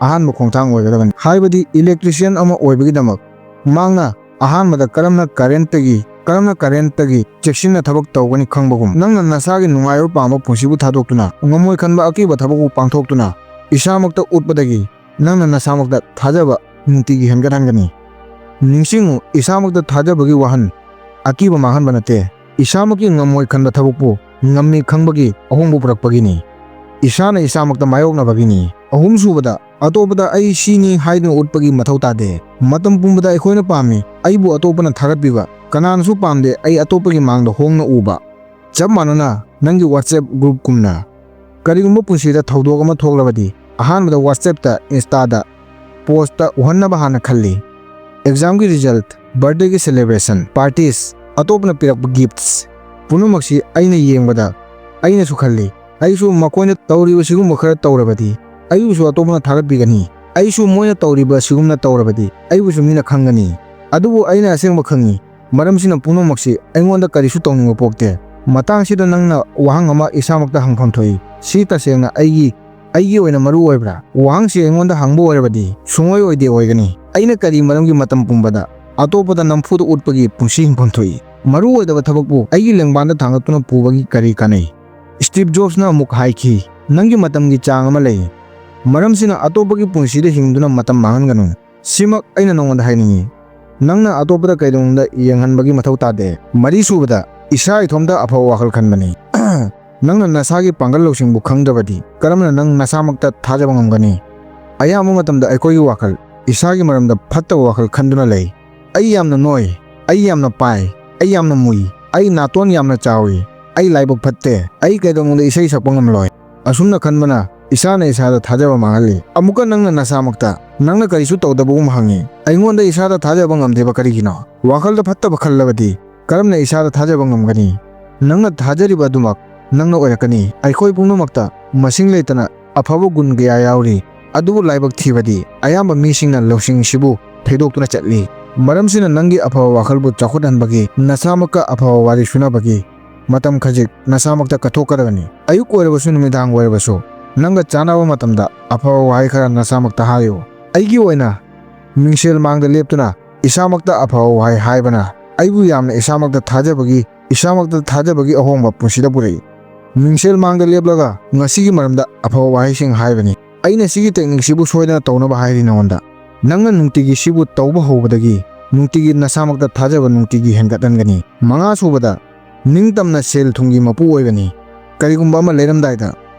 ꯑꯍꯥꯟꯕ ꯈꯣꯡꯊꯥꯡ ꯑꯣꯏꯒꯗꯕꯅꯤ꯫ ꯍꯥꯏꯕꯗꯤ electrician ꯑꯃ ꯑꯣꯏꯕꯒꯤꯗꯃꯛ ꯃꯍꯥꯛꯅ ꯑꯍꯥꯟꯕꯗ ꯀꯔꯝꯅ ꯀꯔꯦꯟꯇꯒꯤ, ꯀꯔꯝꯅ ꯀꯔꯦꯟꯇꯒꯤ ꯆꯦꯛꯁꯤꯟꯅ ꯊꯕꯛ ꯇꯧꯒꯅꯤ ꯈꯪꯕꯒꯨꯝ, ꯅꯪꯅ ꯅꯁꯥꯒꯤ ꯅꯨꯡꯉꯥꯏꯕ ꯄꯥꯝꯕ ꯄꯨꯟꯁꯤꯕꯨ ꯊꯥꯗꯣꯛꯇꯨꯅ, ꯉꯝꯃꯣꯏ ꯈꯟꯕ ꯑꯀꯤꯕ ꯊꯕꯛꯄꯨ ꯄꯥꯡꯊꯣꯛꯇꯨꯅ ꯏꯁꯥꯃꯛꯇ ꯎꯠꯄꯗꯒꯤ ꯅꯪꯅ ꯅꯁꯥꯃꯛꯇ ꯊꯥꯖꯕ ꯅꯨꯡꯇꯤꯒꯤ ꯍꯦꯟꯒꯠꯍꯟꯒꯅꯤ꯫ ꯅꯤꯡꯁꯤꯡꯉꯨ, ꯏꯁꯥꯃꯛꯇ ꯊꯥꯖꯕꯒꯤ ꯋꯥꯍꯟ ꯑꯀꯤꯕ ꯃꯥꯡꯍꯟꯕ ꯅꯠꯇꯦ, ꯏꯁꯥꯃꯛꯀꯤ ꯉꯝꯃꯣꯏ ꯈꯟꯕ ꯊꯕꯛꯄꯨ ꯉꯝꯃꯤ ꯈꯪꯕꯒꯤ ꯑꯍꯣꯡꯕ ꯄꯨꯔꯛꯄꯒꯤꯅꯤ꯫ ꯏꯁꯥꯅ ꯏꯁꯥꯃꯛꯇ ꯃꯥꯌꯣꯛꯅꯕꯒꯤꯅꯤ꯫ ꯑꯍꯨꯝꯁꯨꯕꯗ, ꯑꯇꯣꯞꯄꯗ "ꯑꯩ ꯁꯤꯅꯤ" ꯍꯥꯏꯗꯨꯅ ꯎꯠꯄꯒꯤ ꯃꯊꯧ ꯇꯥꯗꯦ꯫ ꯃꯇꯝ ꯄꯨꯝꯕꯗ ꯑꯩꯈꯣꯏꯅ ꯄꯥꯝꯃꯤ ꯑꯩꯕꯨ ꯑꯇꯣꯞꯄꯅ ꯊꯥꯒꯠꯄꯤꯕ꯫ ꯀꯅꯥꯅꯁꯨ ꯄꯥꯝꯗꯦ ꯑꯩ ꯑꯇꯣꯞꯄꯒꯤ ꯃꯥꯡꯗ ꯍꯣꯡꯅ ꯎꯕ꯫ ꯆꯞ ꯃꯥꯟꯅꯅ ꯅꯪꯒꯤ WhatsApp groupꯀꯨꯝꯅ, ꯀꯔꯤꯒꯨꯝꯕ ꯄꯨꯟꯁꯤꯗ ꯊꯧꯗꯣꯛ ꯑꯃ ꯊꯣꯛꯂꯕꯗꯤ, ꯑꯍꯥꯟꯕꯗ WhatsAppꯇ, Instaꯗ, postꯇ ꯎꯍꯟꯅꯕ ꯍꯥꯟꯅ ꯈꯜꯂꯤ꯫ Examꯒꯤ result, birthdayꯒꯤ celebration, parties, ꯑꯇꯣꯞꯄꯅ ꯄꯤꯔꯛꯄ gifts, ꯄꯨꯝꯅꯃꯛꯁꯤ ꯑꯩꯅ ꯌꯦꯡꯕꯗ ꯑꯩꯅꯁꯨ ꯈꯜꯂꯤ, "ꯑꯩꯁꯨ ꯃꯈꯣꯏꯅ ꯇꯧꯔꯤꯕ ꯁꯤꯒꯨꯝꯕ ꯈꯔ ꯇꯧꯔꯕꯗꯤ ꯑꯩꯕꯨꯁꯨ ꯑꯇꯣꯞꯄꯅ ꯊꯥꯒꯠꯄꯤꯒꯅꯤ꯫ ꯑꯩꯁꯨ ꯃꯣꯏꯅ ꯇꯧꯔꯤꯕ ꯁꯤꯒꯨꯝꯅ ꯇꯧꯔꯕꯗꯤ ꯑꯩꯕꯨꯁꯨ ꯃꯤꯅ ꯈꯪꯒꯅꯤ"꯫ ꯑꯗꯨꯕꯨ ꯑꯩꯅ ꯑꯁꯦꯡꯕ ꯈꯪꯏ, ꯃꯔꯝꯁꯤꯅ ꯄꯨꯝꯅꯃꯛꯁꯤ ꯑꯩꯉꯣꯟꯗ ꯀꯔꯤꯁꯨ ꯇꯧꯅꯤꯡꯕ ꯄꯣꯛꯇꯦ꯫ ꯃꯇꯥꯡꯁꯤꯗ ꯅꯪꯅ ꯋꯥꯍꯪ ꯑꯃ ꯏꯁꯥꯃꯛꯇ ꯍꯪꯐꯝ ꯊꯣꯛꯏ, "ꯁꯤ ꯇꯁꯦꯡꯅ ꯑꯩꯒꯤ, ꯑꯩꯒꯤ ꯑꯣꯏꯅ ꯃꯔꯨ ꯑꯣꯏꯕ꯭ꯔꯥ?" ꯋꯥꯍꯪꯁꯤ ꯑꯩꯉꯣꯟꯗ ꯍꯪꯕ ꯑꯣꯏꯔꯕꯗꯤ ꯁꯨꯡꯑꯣꯏ ꯑꯣꯏꯗꯦ ꯑꯣꯏꯒꯅꯤ꯫ ꯑꯩꯅ ꯀꯔꯤ ꯃꯔꯝꯒꯤ ꯃꯇꯝ ꯄꯨꯝꯕꯗ ꯑꯇꯣꯞꯄꯗ ꯅꯝꯐꯨꯗ ꯎꯠꯄꯒꯤ ꯄꯨꯟꯁꯤ ꯍꯤꯡꯐꯝ ꯊꯣꯛꯏ? ꯃꯔꯨ ꯑꯣꯏꯗꯕ ꯊꯕꯛꯄꯨ ꯑꯩꯒꯤ ꯂꯦꯡꯕꯥꯟꯗ ꯊꯥꯡꯒꯠꯇꯨꯅ ꯄꯨꯕꯒꯤ ꯀꯔꯤ ꯀꯥꯟꯅꯩ? ꯁ꯭ꯇꯤꯚ ꯖꯣꯕꯁꯅ ꯑꯃꯨꯛ ꯍꯥꯏꯈꯤ, "ꯅꯪꯒꯤ ꯃꯇꯝꯒꯤ ꯆꯥꯡ ꯑꯃ ꯂꯩ꯫ ꯃꯔꯝꯁꯤꯅ ꯑꯇꯣꯞꯄꯒꯤ ꯄꯨꯟꯁꯤꯗ ꯍꯤꯡꯗꯨꯅ ꯃꯇꯝ ꯃꯥꯡꯍꯟꯒꯅꯨ꯫ ꯁꯤꯃꯛ ꯑꯩꯅ ꯅꯉꯣꯟꯗ ꯍꯥꯏꯅꯤꯡꯏ꯫ ꯅꯪꯅ ꯑꯇꯣꯞꯄꯗ ꯀꯩꯗꯧꯅꯨꯡꯗ ꯌꯦꯡꯍꯟꯕꯒꯤ ꯃꯊꯧ ꯇꯥꯗꯦ꯫ ꯃꯔꯤ ꯁꯨꯕꯗ, ꯏꯁꯥ ꯏꯊꯣꯝꯇ ꯑꯐꯕ ꯋꯥꯈꯜ ꯈꯟꯕꯅꯤ꯫ ꯅꯪꯅ ꯅꯁꯥꯒꯤ ꯄꯥꯡꯒꯜ ꯂꯧꯁꯤꯡꯕꯨ ꯈꯪꯗ꯭ꯔꯕꯗꯤ ꯀꯔꯝꯅ ꯅꯪ ꯅꯁꯥꯃꯛꯇ ꯊꯥꯖꯕ ꯉꯝꯒꯅꯤ?" ꯑꯌꯥꯝꯕ ꯃꯇꯝꯗ ꯑꯩꯈꯣꯏꯒꯤ ꯋꯥꯈꯜ ꯏꯁꯥꯒꯤ ꯃꯔꯝꯗ ꯐꯠꯇꯕ ꯋꯥꯈꯜ ꯈꯟꯗꯨꯅ ꯂꯩ꯫ "ꯑꯩ ꯌꯥꯝꯅ ꯅꯣꯏ, ꯑꯩ ꯌꯥꯝꯅ ꯄꯥꯏ, ꯑꯩ ꯌꯥꯝꯅ ꯃꯨꯏ, ꯑꯩ ꯅꯥꯇꯣꯟ ꯌꯥꯝꯅ ꯆꯥꯎꯏ, ꯑꯩ ꯂꯥꯏꯕꯛ ꯐꯠꯇꯦ, ꯑꯩ ꯀꯩꯗꯧꯅꯨꯡꯗ ꯏꯁꯩ ꯁꯛꯄ ꯉꯝꯂꯣꯏ"꯫ ꯑꯁꯨꯝꯅ ꯈꯟꯕꯅ ꯏꯁꯥꯅ ꯏꯁꯥꯗ ꯊꯥꯖꯕ ꯃꯥꯡꯍꯜꯂꯤ꯫ ꯑꯃꯨꯛꯀ ꯅꯪꯅ ꯅꯁꯥꯃꯛꯇ ꯅꯪꯅ ꯀꯔꯤꯁꯨ ꯇꯧꯗꯕꯒꯨꯝ ꯍꯪꯉꯤ, "ꯑꯩꯉꯣꯟꯗ ꯏꯁꯥꯗ ꯊꯥꯖꯕ ꯉꯝꯗ꯭ꯔꯤꯕ ꯀꯔꯤꯒꯤꯅꯣ?" ꯋꯥꯈꯜꯗ ꯐꯠꯇꯕ ꯈꯜꯂꯕꯗꯤ ꯀꯔꯝꯅ ꯏꯁꯥꯗ ꯊꯥꯖꯕ ꯉꯝꯒꯅꯤ? ꯅꯪꯅ ꯊꯥꯖꯔꯤꯕ ꯑꯗꯨꯃꯛ ꯅꯪꯅ ꯑꯣꯏꯔꯛꯀꯅꯤ꯫ ꯑꯩꯈꯣꯏ ꯄꯨꯝꯅꯃꯛꯇ ꯃꯁꯤꯡ ꯂꯩꯇꯅ ꯑꯐꯕ ꯒꯨꯟ ꯀꯌꯥ ꯌꯥꯎꯔꯤ, ꯑꯗꯨꯕꯨ ꯂꯥꯏꯕꯛ ꯊꯤꯕꯗꯤ ꯑꯌꯥꯝꯕ ꯃꯤꯁꯤꯡꯅ ꯂꯧꯁꯤꯡꯁꯤꯕꯨ ꯊꯩꯗꯣꯛꯇꯨꯅ ꯆꯠꯂꯤ꯫ ꯃꯔꯝꯁꯤꯅ ꯅꯪꯒꯤ ꯑꯐꯕ ꯋꯥꯈꯜꯕꯨ ꯆꯥꯎꯈꯠꯍꯟꯕꯒꯤ ꯅꯁꯥꯃꯛꯀ ꯑꯐꯕ ꯋꯥꯔꯤ ꯁꯨꯅꯕꯒꯤ ꯃꯇꯝ ꯈꯖꯤꯛ ꯅꯁꯥꯃꯛꯇ ꯀꯠꯊꯣꯛꯀꯗꯕꯅꯤ꯫ ꯑꯌꯨꯛ ꯑꯣꯏꯔꯕꯁꯨ ꯅꯨꯃꯤꯗꯥꯡ ꯑꯣꯏꯔꯕꯁꯨ ꯅꯪꯒ ꯆꯥꯟꯅꯕ ꯃꯇꯝꯗ ꯑꯐꯕ ꯋꯥꯍꯩ ꯈꯔ ꯅꯁꯥꯃꯛꯇ ꯍꯥꯏꯌꯨ꯫ ꯑꯩꯒꯤ ꯑꯣꯏꯅ ꯃꯤꯡꯁꯦꯜ ꯃꯥꯡꯗ ꯂꯦꯞꯇꯨꯅ ꯏꯁꯥꯃꯛꯇ ꯑꯐꯕ ꯋꯥꯍꯩ ꯍꯥꯏꯕꯅ ꯑꯩꯕꯨ ꯌꯥꯝꯅ ꯏꯁꯥꯃꯛꯇ ꯊꯥꯖꯕꯒꯤ, ꯏꯁꯥꯃꯛꯇ ꯊꯥꯖꯕꯒꯤ ꯑꯍꯣꯡꯕ ꯄꯨꯟꯁꯤꯗ ꯄꯨꯔꯛꯏ꯫ ꯃꯤꯡꯁꯦꯜ ꯃꯥꯡꯗ ꯂꯦꯞꯂꯒ ꯉꯁꯤꯒꯤ ꯃꯔꯝꯗ ꯑꯐꯕ ꯋꯥꯍꯩꯁꯤꯡ ꯍꯥꯏꯕꯅꯤ꯫ ꯑꯩꯅ ꯁꯤꯒꯤ ꯇꯦꯛꯅꯤꯛꯁꯤꯕꯨ ꯁꯣꯏꯗꯅ ꯇꯧꯅꯕ ꯍꯥꯏꯔꯤ ꯅꯉꯣꯟꯗ꯫ ꯅꯪꯅ ꯅꯨꯡꯇꯤꯒꯤ ꯁꯤꯕꯨ ꯇꯧꯕ ꯍꯧꯕꯗꯒꯤ ꯅꯨꯡꯇꯤꯒꯤ ꯅꯁꯥꯃꯛꯇ ꯊꯥꯖꯕ ꯅꯨꯡꯇꯤꯒꯤ ꯍꯦꯟꯒꯠꯍꯟꯒꯅꯤ꯫ ꯃꯉꯥ ꯁꯨꯕꯗ, ꯅꯤꯡꯇꯝꯅ ꯁꯦꯜ ꯊꯨꯝꯒꯤ ꯃꯄꯨ ꯑꯣꯏꯕꯅꯤ꯫ ꯀꯔꯤꯒꯨꯝꯕ ꯑꯃ ꯂꯩꯔꯝꯗꯥꯏꯗ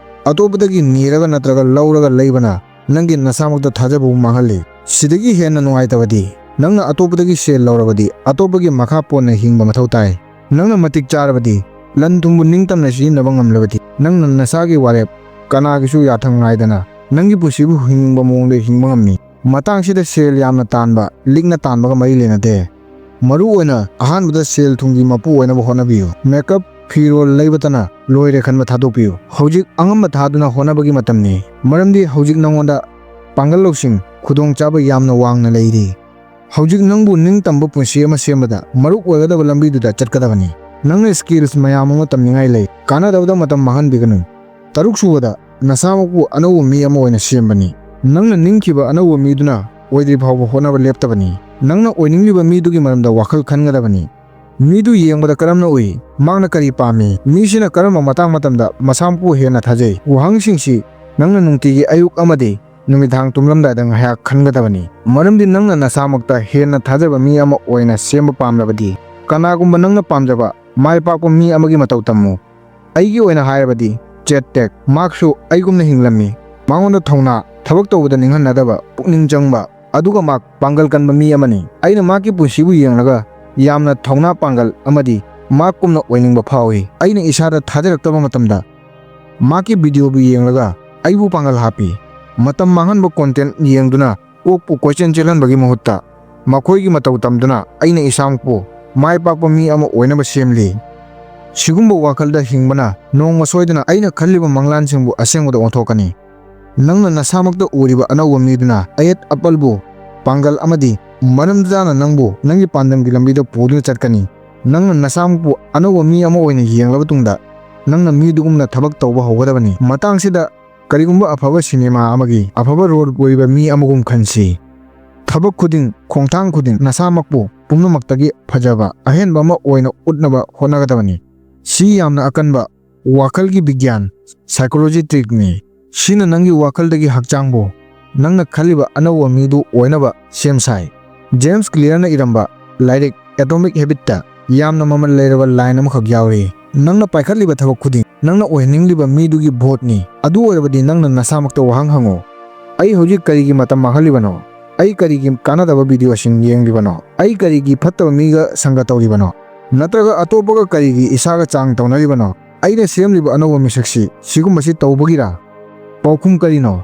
ꯑꯇꯣꯞꯄꯗꯒꯤ ꯅꯤꯔꯒ ꯅꯠꯇ꯭ꯔꯒ ꯂꯧꯔꯒ ꯂꯩꯕꯅ ꯅꯪꯒꯤ ꯅꯁꯥꯃꯛꯇ ꯊꯥꯖꯕꯕꯨ ꯃꯥꯡꯍꯜꯂꯤ꯫ ꯁꯤꯗꯒꯤ ꯍꯦꯟꯅ ꯅꯨꯡꯉꯥꯏꯇꯕꯗꯤ, ꯅꯪꯅ ꯑꯇꯣꯞꯄꯗꯒꯤ ꯁꯦꯜ ꯂꯧꯔꯕꯗꯤ ꯑꯇꯣꯞꯄꯒꯤ ꯃꯈꯥ ꯄꯣꯟꯅ ꯍꯤꯡꯕ ꯃꯊꯧ ꯇꯥꯏ꯫ ꯅꯪꯅ ꯃꯇꯤꯛ ꯆꯥꯔꯕꯗꯤ, ꯂꯟ ꯊꯨꯝꯕꯨ ꯅꯤꯡꯇꯝꯅ ꯁꯤꯖꯤꯟꯅꯕ ꯉꯝꯂꯕꯗꯤ, ꯅꯪꯅ ꯅꯁꯥꯒꯤ ꯋꯥꯔꯦꯞ, ꯀꯅꯥꯒꯤꯁꯨ ꯌꯥꯊꯪ ꯉꯥꯏꯗꯅ ꯅꯪꯒꯤ ꯄꯨꯟꯁꯤꯕꯨ ꯍꯤꯡꯅꯤꯡꯕ ꯃꯑꯣꯡꯗ ꯍꯤꯡꯕ ꯉꯝꯃꯤ꯫ ꯃꯇꯥꯡꯁꯤꯗ ꯁꯦꯜ ꯌꯥꯝꯅ ꯇꯥꯟꯕ, ꯂꯤꯛꯅ ꯇꯥꯟꯕꯒ ꯃꯔꯤ ꯂꯩꯅꯗꯦ꯫ ꯃꯔꯨ ꯑꯣꯏꯅ ꯑꯍꯥꯟꯕꯗ ꯁꯦꯜ ꯊꯨꯝꯒꯤ ꯃꯄꯨ ꯑꯣꯏꯅꯕ ꯍꯣꯠꯅꯕꯤꯌꯨ꯫ ꯃꯦꯀꯞ, ꯐꯤꯔꯣꯜ ꯂꯩꯕꯇꯅ ꯂꯣꯏꯔꯦ ꯈꯟꯕ ꯊꯥꯗꯣꯛꯄꯤꯌꯨ꯫ ꯍꯧꯖꯤꯛ ꯑꯉꯝꯕ ꯊꯥꯗꯨꯅ ꯍꯣꯠꯅꯕꯒꯤ ꯃꯇꯝꯅꯤ, ꯃꯔꯝꯗꯤ ꯍꯧꯖꯤꯛ ꯅꯉꯣꯟꯗ ꯄꯥꯡꯒꯜ ꯂꯧꯁꯤꯡ, ꯈꯨꯗꯣꯡꯆꯥꯕ ꯌꯥꯝꯅ ꯋꯥꯡꯅ ꯂꯩꯔꯤ꯫ ꯍꯧꯖꯤꯛ ꯅꯪꯕꯨ ꯅꯤꯡꯇꯝꯕ ꯄꯨꯟꯁꯤ ꯑꯃ ꯁꯦꯝꯕꯗ ꯃꯔꯨꯞ ꯑꯣꯏꯒꯗꯕ ꯂꯝꯕꯤꯗꯨꯗ ꯆꯠꯀꯗꯕꯅꯤ꯫ ꯅꯪꯅ skills ꯃꯌꯥꯝ ꯑꯃ ꯇꯝꯅꯤꯡꯉꯥꯏ ꯂꯩ꯫ ꯀꯥꯟꯅꯗꯕꯗ ꯃꯇꯝ ꯃꯥꯡꯍꯟꯕꯤꯒꯅꯨ꯫ ꯇꯔꯨꯛ ꯁꯨꯕꯗ, ꯅꯁꯥꯃꯛꯄꯨ ꯑꯅꯧꯕ ꯃꯤ ꯑꯃ ꯑꯣꯏꯅ ꯁꯦꯝꯕꯅꯤ꯫ ꯅꯪꯅ ꯅꯤꯡꯈꯤꯕ ꯑꯅꯧꯕ ꯃꯤꯗꯨꯅ ꯑꯣꯏꯗ꯭ꯔꯤ ꯐꯥꯎꯕ ꯍꯣꯠꯅꯕ ꯂꯦꯞꯇꯕꯅꯤ꯫ ꯅꯪꯅ ꯑꯣꯏꯅꯤꯡꯂꯤꯕ ꯃꯤꯗꯨꯒꯤ ꯃꯔꯝꯗ ꯋꯥꯈꯜ ꯈꯟꯒꯗꯕꯅꯤ꯫ ꯃꯤꯗꯨ ꯌꯦꯡꯕꯗ ꯀꯔꯝꯅ ꯎꯏ? ꯃꯍꯥꯛꯅ ꯀꯔꯤ ꯄꯥꯝꯃꯤ? ꯃꯤꯁꯤꯅ ꯀꯔꯝꯕ ꯃꯇꯥꯡ ꯃꯇꯝꯗ ꯃꯁꯥꯃꯛꯄꯨ ꯍꯦꯟꯅ ꯊꯥꯖꯩ? ꯋꯥꯍꯪꯁꯤꯡꯁꯤ ꯅꯪꯅ ꯅꯨꯡꯇꯤꯒꯤ ꯑꯌꯨꯛ ꯑꯃꯗꯤ ꯅꯨꯃꯤꯗꯥꯡ ꯇꯨꯝꯂꯝꯗꯥꯏꯗ ꯉꯥꯏꯍꯥꯛ ꯈꯟꯒꯗꯕꯅꯤ, ꯃꯔꯝꯗꯤ ꯅꯪꯅ ꯅꯁꯥꯃꯛꯇ ꯍꯦꯟꯅ ꯊꯥꯖꯕ ꯃꯤ ꯑꯃ ꯑꯣꯏꯅ ꯁꯦꯝꯕ ꯄꯥꯝꯂꯕꯗꯤ, ꯀꯅꯥꯒꯨꯝꯕ ꯅꯪꯅ ꯄꯥꯝꯖꯕ ꯃꯥꯏ ꯄꯥꯛꯄ ꯃꯤ ꯑꯃꯒꯤ ꯃꯇꯧ ꯇꯝꯃꯨ꯫ ꯑꯩꯒꯤ ꯑꯣꯏꯅ ꯍꯥꯏꯔꯕꯗꯤ, ꯆꯦꯠ ꯇꯦꯛ꯫ ꯃꯍꯥꯛꯁꯨ ꯑꯩꯒꯨꯝꯅ ꯍꯤꯡꯂꯝꯃꯤ꯫ ꯃꯉꯣꯟꯗ ꯊꯧꯅꯥ, ꯊꯕꯛ ꯇꯧꯕꯗ ꯅꯤꯡꯍꯟꯅꯗꯕ, ꯄꯨꯛꯅꯤꯡ ꯆꯪꯕ, ꯑꯗꯨꯒ ꯃꯍꯥꯛ ꯄꯥꯡꯒꯜ ꯀꯟꯕ ꯃꯤ ꯑꯃꯅꯤ꯫ ꯑꯩꯅ ꯃꯍꯥꯛꯀꯤ ꯄꯨꯟꯁꯤꯕꯨ ꯌꯦꯡꯂꯒ ꯌꯥꯝꯅ ꯊꯧꯅꯥ ꯄꯥꯡꯒꯜ ꯑꯃꯗꯤ ꯃꯍꯥꯛꯀꯨꯝꯅ ꯑꯣꯏꯅꯤꯡꯕ ꯐꯥꯎꯏ꯫ ꯑꯩꯅ ꯏꯁꯥꯗ ꯊꯥꯖꯔꯛꯇꯕ ꯃꯇꯝꯗ ꯃꯍꯥꯛꯀꯤ ꯚꯤꯗꯤꯑꯣꯕꯨ ꯌꯦꯡꯂꯒ ꯑꯩꯕꯨ ꯄꯥꯡꯒꯜ ꯍꯥꯞꯄꯤ꯫ ꯃꯇꯝ ꯃꯥꯡꯍꯟꯕ ꯀꯣꯟꯇꯦꯟꯠ ꯌꯦꯡꯗꯨꯅ ꯀꯣꯛꯄꯨ ꯀꯣꯏꯆꯦꯟ ꯆꯦꯜꯍꯟꯕꯒꯤ ꯃꯍꯨꯠꯇ ꯃꯈꯣꯏꯒꯤ ꯃꯇꯧ ꯇꯝꯗꯨꯅ ꯑꯩꯅ ꯏꯁꯥꯃꯛꯄꯨ ꯃꯥꯏ ꯄꯥꯛꯄ ꯃꯤ ꯑꯃ ꯑꯣꯏꯅꯕ ꯁꯦꯝꯂꯤ꯫ ꯁꯤꯒꯨꯝꯕ ꯋꯥꯈꯜꯗ ꯍꯤꯡꯕꯅ ꯅꯣꯡꯃ ꯁꯣꯏꯗꯅ ꯑꯩꯅ ꯈꯜꯂꯤꯕ ꯃꯪꯂꯥꯟꯁꯤꯡꯕꯨ ꯑꯁꯦꯡꯕꯗ ꯑꯣꯟꯊꯣꯛꯀꯅꯤ꯫ ꯅꯪꯅ ꯅꯁꯥꯃꯛꯇ ꯎꯔꯤꯕ ꯑꯅꯧꯕ ꯃꯤꯗꯨꯅ ꯑꯌꯦꯠ ꯑꯄꯜꯕꯨ ꯄꯥꯡꯒꯜ ꯑꯃꯗꯤ ꯃꯔꯝ ꯆꯥꯅ ꯅꯪꯕꯨ ꯅꯪꯒꯤ ꯄꯥꯟꯗꯝꯒꯤ ꯂꯝꯕꯤꯗ ꯄꯨꯗꯨꯅ ꯆꯠꯀꯅꯤ꯫ ꯅꯪꯅ ꯅꯁꯥꯃꯛꯄꯨ ꯑꯅꯧꯕ ꯃꯤ ꯑꯃ ꯑꯣꯏꯅ ꯌꯦꯡꯂꯕ ꯇꯨꯡꯗ, ꯅꯪꯅ ꯃꯤꯗꯨꯒꯨꯝꯅ ꯊꯕꯛ ꯇꯧꯕ ꯍꯧꯒꯗꯕꯅꯤ꯫ ꯃꯇꯥꯡꯁꯤꯗ, ꯀꯔꯤꯒꯨꯝꯕ ꯑꯐꯕ ꯁꯤꯅꯦꯃꯥ ꯑꯃꯒꯤ ꯑꯐꯕ ꯔꯣꯜ ꯑꯣꯏꯕ ꯃꯤ ꯑꯃꯒꯨꯝ ꯈꯟꯁꯤ꯫ ꯊꯕꯛ ꯈꯨꯗꯤꯡ, ꯈꯣꯡꯊꯥꯡ ꯈꯨꯗꯤꯡ ꯅꯁꯥꯃꯛꯄꯨ ꯄꯨꯝꯅꯃꯛꯇꯒꯤ ꯐꯖꯕ ꯑꯍꯦꯟꯕ ꯑꯃ ꯑꯣꯏꯅ ꯎꯠꯅꯕ ꯍꯣꯠꯅꯒꯗꯕꯅꯤ꯫ ꯁꯤ ꯌꯥꯝꯅ ꯑꯀꯟꯕ ꯋꯥꯈꯜꯒꯤ ꯕꯤꯒ꯭ꯌꯥꯟ, psychology trickꯅꯤ꯫ ꯁꯤꯅ ꯅꯪꯒꯤ ꯋꯥꯈꯜꯗꯒꯤ ꯍꯛꯆꯥꯡꯕꯨ ꯅꯪꯅ ꯈꯜꯂꯤꯕ ꯑꯅꯧꯕ ꯃꯤꯗꯨ ꯑꯣꯏꯅꯕ ꯁꯦꯝ ꯁꯥꯏ꯫ ꯖꯦꯝꯁ ꯀ꯭ꯂꯤꯌꯔꯅ ꯏꯔꯝꯕ ꯂꯥꯏꯔꯤꯛ Atomic Habitꯇ ꯌꯥꯝꯅ ꯃꯃꯜ ꯂꯩꯔꯕ ꯂꯥꯏꯟ ꯑꯃꯈꯛ ꯌꯥꯎꯔꯤ: "ꯅꯪꯅ ꯄꯥꯏꯈꯠꯂꯤꯕ ꯊꯕꯛ ꯈꯨꯗꯤꯡ ꯅꯪꯅ ꯑꯣꯏꯍꯟꯅꯤꯡꯂꯤꯕ ꯃꯤꯗꯨꯒꯤ ꯚꯣꯠꯅꯤ꯫ ꯑꯗꯨ ꯑꯣꯏꯔꯕꯗꯤ ꯅꯪꯅ ꯅꯁꯥꯃꯛꯇ ꯋꯥꯍꯪ ꯍꯪꯉꯨ, 'ꯑꯩ ꯍꯧꯖꯤꯛ ꯀꯔꯤꯒꯤ ꯃꯇꯝ ꯃꯥꯡꯍꯜꯂꯤꯕꯅꯣ? ꯑꯩ ꯀꯔꯤꯒꯤ ꯀꯥꯟꯅꯗꯕ ꯚꯤꯗꯤꯑꯣꯁꯤꯡ ꯌꯦꯡꯂꯤꯕꯅꯣ? ꯑꯩ ꯀꯔꯤꯒꯤ ꯐꯠꯇꯕ ꯃꯤꯒ ꯁꯪꯒ ꯇꯧꯔꯤꯕꯅꯣ? ꯅꯠꯇ꯭ꯔꯒ ꯑꯇꯣꯞꯄꯒ ꯀꯔꯤꯒꯤ ꯏꯁꯥꯒ ꯆꯥꯡ ꯇꯧꯅꯔꯤꯕꯅꯣ?' ꯑꯩꯅ ꯁꯦꯝꯂꯤꯕ ꯑꯅꯧꯕ ꯃꯤꯁꯛꯁꯤ ꯁꯤꯒꯨꯝꯕꯁꯤ ꯇꯧꯕꯒꯤꯔꯥ? ꯄꯥꯎꯈꯨꯝ ꯀꯔꯤꯅꯣ?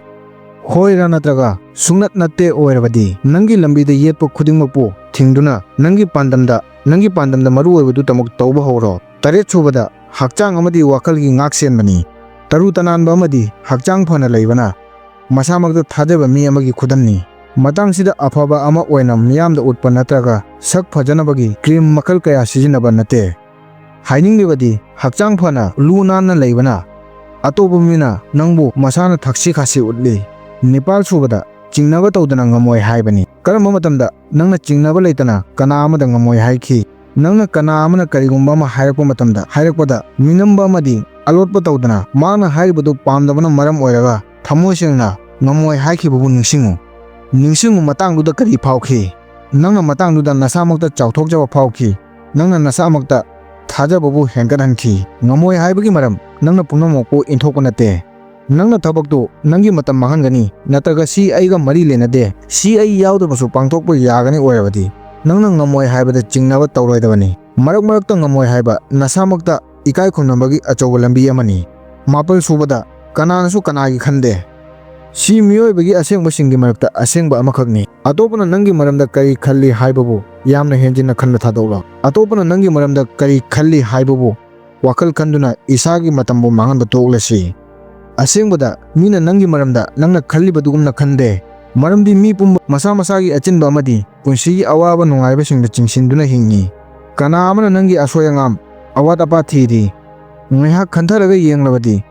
ꯍꯣꯏꯔꯥ ꯅꯠꯇ꯭ꯔꯒ ꯁꯨꯡꯅꯠ ꯅꯠꯇꯦ ꯑꯣꯏꯔꯕꯗꯤ, ꯅꯪꯒꯤ ꯂꯝꯕꯤꯗ ꯌꯦꯠꯄ ꯈꯨꯗꯤꯡꯃꯛꯄꯨ ꯊꯤꯡꯗꯨꯅ ꯅꯪꯒꯤ ꯄꯥꯟꯗꯝꯗ, ꯅꯪꯒꯤ ꯄꯥꯟꯗꯝꯗ ꯃꯔꯨ ꯑꯣꯏꯕꯗꯨꯇꯃꯛ ꯇꯧꯕ ꯍꯧꯔꯣ꯫ ꯇꯔꯦꯠ ꯁꯨꯕꯗ, ꯍꯛꯆꯥꯡ ꯑꯃꯗꯤ ꯋꯥꯈꯜꯒꯤ ꯉꯥꯛ ꯁꯦꯟꯕꯅꯤ꯫ ꯇꯔꯨ ꯇꯅꯥꯟꯕ ꯑꯃꯗꯤ ꯍꯛꯆꯥꯡ ꯐꯅ ꯂꯩꯕꯅ ꯃꯁꯥꯃꯛꯇ ꯊꯥꯖꯕ ꯃꯤ ꯑꯃꯒꯤ ꯈꯨꯗꯝꯅꯤ꯫ ꯃꯇꯥꯡꯁꯤꯗ, ꯑꯐꯕ ꯑꯃ ꯑꯣꯏꯅ ꯃꯤꯌꯥꯝꯗ ꯎꯠꯄ ꯅꯠꯇ꯭ꯔꯒ ꯁꯛ ꯐꯖꯅꯕꯒꯤ ꯀ꯭ꯔꯤꯝ ꯃꯈꯜ ꯀꯌꯥ ꯁꯤꯖꯤꯟꯅꯕ ꯅꯠꯇꯦ꯫ ꯍꯥꯏꯅꯤꯡꯂꯤꯕꯗꯤ, ꯍꯛꯆꯥꯡ ꯐꯅ ꯂꯨ ꯅꯥꯟꯅ ꯂꯩꯕꯅ ꯑꯇꯣꯞꯄ ꯃꯤꯅ ꯅꯪꯕꯨ ꯃꯁꯥꯅ ꯊꯛꯁꯤ ꯈꯥꯁꯤ ꯎꯠꯂꯤ꯫ ꯅꯤꯄꯥꯜ ꯁꯨꯕꯗ, ꯆꯤꯡꯅꯕ ꯇꯧꯗꯅ ꯉꯝꯃꯣꯏ ꯍꯥꯏꯕꯅꯤ꯫ ꯀꯔꯝꯕ ꯃꯇꯝꯗ ꯅꯪꯅ ꯆꯤꯡꯅꯕ ꯂꯩꯇꯅ ꯀꯅꯥ ꯑꯃꯗ ꯉꯝꯃꯣꯏ ꯍꯥꯏꯈꯤ? ꯅꯪꯅ ꯀꯅꯥ ꯑꯃꯅ ꯀꯔꯤꯒꯨꯝꯕ ꯑꯃ ꯍꯥꯏꯔꯛꯄ ꯃꯇꯝꯗ, ꯍꯥꯏꯔꯛꯄꯗ ꯃꯤꯅꯝꯕ ꯑꯃꯗꯤ ꯑꯂꯣꯠꯄ ꯇꯧꯗꯅ ꯃꯍꯥꯛꯅ ꯍꯥꯏꯔꯤꯕꯗꯨ ꯄꯥꯝꯗꯕꯅ ꯃꯔꯝ ꯑꯣꯏꯔꯒ ꯊꯃꯣꯏ ꯁꯦꯡꯅ ꯉꯝꯃꯣꯏ ꯍꯥꯏꯈꯤꯕꯕꯨ ꯅꯤꯡꯁꯤꯡꯉꯨ꯫ ꯅꯤꯡꯁꯤꯡꯉꯨ, ꯃꯇꯥꯡꯗꯨꯗ ꯀꯔꯤ ꯐꯥꯎꯈꯤ? ꯅꯪꯅ ꯃꯇꯥꯡꯗꯨꯗ ꯅꯁꯥꯃꯛꯇ ꯆꯥꯎꯊꯣꯛꯆꯕ ꯐꯥꯎꯈꯤ꯫ ꯅꯪꯅ ꯅꯁꯥꯃꯛꯇ ꯊꯥꯖꯕꯕꯨ ꯍꯦꯟꯒꯠꯍꯟꯈꯤ꯫ ꯉꯝꯃꯣꯏ ꯍꯥꯏꯕꯒꯤ ꯃꯔꯝ ꯅꯪꯅ ꯄꯨꯝꯅꯃꯛꯄꯨ ꯏꯟꯊꯣꯛꯄ ꯅꯠꯇꯦ꯫ ꯅꯪꯅ ꯊꯕꯛꯇꯨ ꯅꯪꯒꯤ ꯃꯇꯝ ꯃꯥꯡꯍꯟꯒꯅꯤ, ꯅꯠꯇ꯭ꯔꯒ ꯁꯤ ꯑꯩꯒ ꯃꯔꯤ ꯂꯩꯅꯗꯦ, ꯁꯤ ꯑꯩ ꯌꯥꯎꯗꯕꯁꯨ ꯄꯥꯡꯊꯣꯛꯄ ꯌꯥꯒꯅꯤ ꯑꯣꯏꯔꯕꯗꯤ, ꯅꯪꯅ ꯉꯝꯃꯣꯏ ꯍꯥꯏꯕꯗ ꯆꯤꯡꯅꯕ ꯇꯧꯔꯣꯏꯗꯕꯅꯤ꯫ ꯃꯔꯛ ꯃꯔꯛꯇ ꯉꯝꯃꯣꯏ ꯍꯥꯏꯕ ꯅꯁꯥꯃꯛꯇ ꯏꯀꯥꯏ ꯈꯨꯝꯅꯕꯒꯤ ꯑꯆꯧꯕ ꯂꯝꯕꯤ ꯑꯃꯅꯤ꯫ ꯃꯥꯄꯜ ꯁꯨꯕꯗ, ꯀꯅꯥꯅꯁꯨ ꯀꯅꯥꯒꯤ ꯈꯟꯗꯦ꯫ ꯁꯤ ꯃꯤꯑꯣꯏꯕꯒꯤ ꯑꯁꯦꯡꯕꯁꯤꯡꯒꯤ ꯃꯔꯛꯇ ꯑꯁꯦꯡꯕ ꯑꯃꯈꯛꯅꯤ꯫ ꯑꯇꯣꯞꯄꯅ ꯅꯪꯒꯤ ꯃꯔꯝꯗ ꯀꯔꯤ ꯈꯜꯂꯤ ꯍꯥꯏꯕꯕꯨ ꯌꯥꯝꯅ ꯍꯦꯟꯖꯤꯟꯅ ꯈꯟꯕ ꯊꯥꯗꯣꯛꯂꯣ꯫ ꯑꯇꯣꯞꯄꯅ ꯅꯪꯒꯤ ꯃꯔꯝꯗ ꯀꯔꯤ ꯈꯜꯂꯤ ꯍꯥꯏꯕꯕꯨ ꯋꯥꯈꯜ ꯈꯟꯗꯨꯅ ꯏꯁꯥꯒꯤ ꯃꯇꯝꯕꯨ ꯃꯥꯡꯍꯟꯕ ꯇꯣꯛꯂꯁꯤ꯫ ꯑꯁꯦꯡꯕꯗ, ꯃꯤꯅ ꯅꯪꯒꯤ ꯃꯔꯝꯗ ꯅꯪꯅ ꯈꯜꯂꯤꯕꯗꯨꯒꯨꯝꯅ ꯈꯟꯗꯦ꯫ ꯃꯔꯝꯗꯤ ꯃꯤ ꯄꯨꯝꯕ ꯃꯁꯥ ꯃꯁꯥꯒꯤ ꯑꯆꯤꯟꯕ ꯑꯃꯗꯤ ꯄꯨꯟꯁꯤꯒꯤ ꯑꯋꯥꯕ ꯅꯨꯡꯉꯥꯏꯕꯁꯤꯡꯗ ꯆꯤꯡꯁꯤꯟꯗꯨꯅ ꯍꯤꯡꯏ꯫ ꯀꯅꯥ ꯑꯃꯅ ꯅꯪꯒꯤ ꯑꯁꯣꯏ ꯑꯉꯥꯝ, ꯑꯋꯥꯠ ꯑꯄꯥ ꯊꯤꯔꯤ? ꯉꯥꯏꯍꯥꯛ ꯈꯟꯊꯔꯒ ꯌꯦꯡꯂꯕꯗꯤ,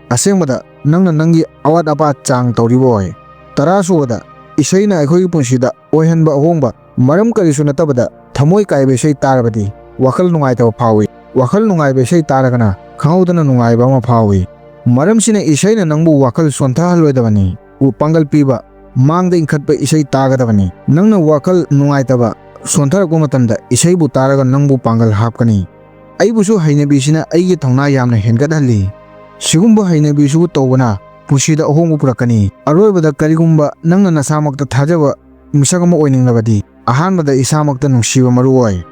ꯑꯁꯦꯡꯕꯗ ꯅꯪꯅ ꯅꯪꯒꯤ ꯑꯋꯥꯠ ꯑꯄꯥ ꯆꯥꯡ ꯇꯧꯔꯤꯕ ꯑꯣꯏ꯫ ꯇꯔꯥꯁꯨꯕꯗ, ꯏꯁꯩꯅ ꯑꯩꯈꯣꯏꯒꯤ ꯄꯨꯟꯁꯤꯗ ꯑꯣꯏꯍꯟꯕ ꯑꯍꯣꯡꯕ꯫ ꯃꯔꯝ ꯀꯔꯤꯁꯨ ꯅꯠꯇꯕꯗ ꯊꯃꯣꯏ ꯀꯥꯏꯕ ꯏꯁꯩ ꯇꯥꯔꯕꯗꯤ ꯋꯥꯈꯜ ꯅꯨꯡꯉꯥꯏꯇꯕ ꯐꯥꯎꯏ꯫ ꯋꯥꯈꯜ ꯅꯨꯡꯉꯥꯏꯕ ꯏꯁꯩ ꯇꯥꯔꯒꯅ ꯈꯪꯍꯧꯗꯅ ꯅꯨꯡꯉꯥꯏꯕ ꯑꯃ ꯐꯥꯎꯏ꯫ ꯃꯔꯝꯁꯤꯅ ꯏꯁꯩꯅ ꯅꯪꯕꯨ ꯋꯥꯈꯜ ꯁꯣꯟꯊꯍꯜꯂꯣꯏꯗꯕꯅꯤ꯫ ꯎ ꯄꯥꯡꯒꯜ ꯄꯤꯕ, ꯃꯥꯡꯗ ꯏꯟꯈꯠꯄ ꯏꯁꯩ ꯇꯥꯒꯗꯕꯅꯤ꯫ ꯅꯪꯅ ꯋꯥꯈꯜ ꯅꯨꯡꯉꯥꯏꯇꯕ ꯁꯣꯟꯊꯔꯛꯄ ꯃꯇꯝꯗ ꯏꯁꯩꯕꯨ ꯇꯥꯔꯒ ꯅꯪꯕꯨ ꯄꯥꯡꯒꯜ ꯍꯥꯞꯀꯅꯤ꯫ ꯑꯩꯕꯨꯁꯨ ꯍꯩꯅꯕꯤꯁꯤꯅ ꯑꯩꯒꯤ ꯊꯧꯅꯥ ꯌꯥꯝꯅ ꯍꯦꯟꯒꯠꯍꯜꯂꯤ꯫ ꯁꯤꯒꯨꯝꯕ ꯍꯩꯅꯕꯤꯁꯤꯕꯨ ꯇꯧꯕꯅ ꯄꯨꯟꯁꯤꯗ ꯑꯍꯣꯡꯕ ꯄꯨꯔꯛꯀꯅꯤ꯫ ꯑꯔꯣꯏꯕꯗ, ꯀꯔꯤꯒꯨꯝꯕ ꯅꯪꯅ ꯅꯁꯥꯃꯛꯇ ꯊꯥꯖꯕ ꯃꯤꯁꯛ ꯑꯃ ꯑꯣꯏꯅꯤꯡꯂꯕꯗꯤ, ꯑꯍꯥꯟꯕꯗ ꯏꯁꯥꯃꯛꯇ ꯅꯨꯡꯁꯤꯕ ꯃꯔꯨ ꯑꯣꯏ꯫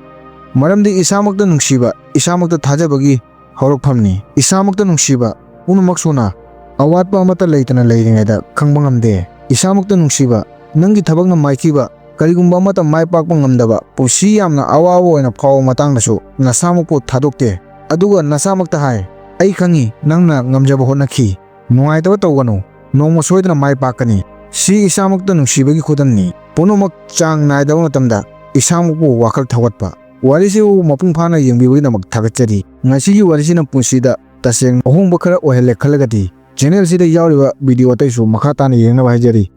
ꯃꯔꯝꯗꯤ ꯏꯁꯥꯃꯛꯇ ꯅꯨꯡꯁꯤꯕ, ꯏꯁꯥꯃꯛꯇ ꯊꯥꯖꯕꯒꯤ ꯍꯧꯔꯛꯐꯝꯅꯤ꯫ ꯏꯁꯥꯃꯛꯇ ꯅꯨꯡꯁꯤꯕ, ꯄꯨꯝꯅꯃꯛ ꯁꯨꯅ, ꯑꯋꯥꯠꯄ ꯑꯃꯠꯇ ꯂꯩꯇꯅ ꯂꯩꯔꯤꯉꯩꯗ ꯈꯪꯕ ꯉꯝꯗꯦ꯫ ꯏꯁꯥꯃꯛꯇ ꯅꯨꯡꯁꯤꯕ, ꯅꯪꯒꯤ ꯊꯕꯛꯅ ꯃꯥꯏꯊꯤꯕ, ꯀꯔꯤꯒꯨꯝꯕ ꯑꯃꯠꯇ ꯃꯥꯏ ꯄꯥꯛꯄ ꯉꯝꯗꯕ, ꯄꯨꯟꯁꯤ ꯌꯥꯝꯅ ꯑꯋꯥꯕ ꯑꯣꯏꯅ ꯐꯥꯎꯕ ꯃꯇꯥꯡꯗꯁꯨ ꯅꯁꯥꯃꯛꯄꯨ ꯊꯥꯗꯣꯛꯇꯦ꯫ ꯑꯗꯨꯒ ꯅꯁꯥꯃꯛꯇ ꯍꯥꯏ, "ꯑꯩ ꯈꯪꯏ, ꯅꯪꯅ ꯉꯝꯖꯕ ꯍꯣꯠꯅꯈꯤ꯫ ꯅꯨꯡꯉꯥꯏꯇꯕ ꯇꯧꯒꯅꯨ꯫ ꯅꯣꯡꯃ ꯁꯣꯏꯗꯅ ꯃꯥꯏ ꯄꯥꯛꯀꯅꯤ꯫" ꯁꯤ ꯏꯁꯥꯃꯛꯇ ꯅꯨꯡꯁꯤꯕꯒꯤ ꯈꯨꯗꯝꯅꯤ꯫ ꯄꯨꯝꯅꯃꯛ ꯆꯥꯡ ꯅꯥꯏꯗꯕ ꯃꯇꯝꯗ ꯏꯁꯥꯃꯛꯄꯨ ꯋꯥꯈꯜ ꯊꯧꯒꯠꯄ꯫ ꯋꯥꯔꯤꯁꯤꯕꯨ ꯃꯄꯨꯡ ꯐꯥꯅ ꯌꯦꯡꯕꯤꯕꯒꯤꯗꯃꯛ ꯊꯥꯒꯠꯆꯔꯤ꯫ ꯉꯁꯤꯒꯤ ꯋꯥꯔꯤꯁꯤꯅ ꯄꯨꯟꯁꯤꯗ ꯇꯁꯦꯡꯅ ꯑꯍꯣꯡꯕ ꯈꯔ ꯑꯣꯏꯍꯜꯂꯦ ꯈꯜꯂꯒꯗꯤ, ꯆꯦꯅꯦꯜꯁꯤꯗ ꯌꯥꯎꯔꯤꯕ ꯚꯤꯗꯤꯑꯣ ꯑꯇꯩꯁꯨ ꯃꯈꯥ ꯇꯥꯅ ꯌꯦꯡꯅꯕ ꯍꯥꯏꯖꯔꯤ꯫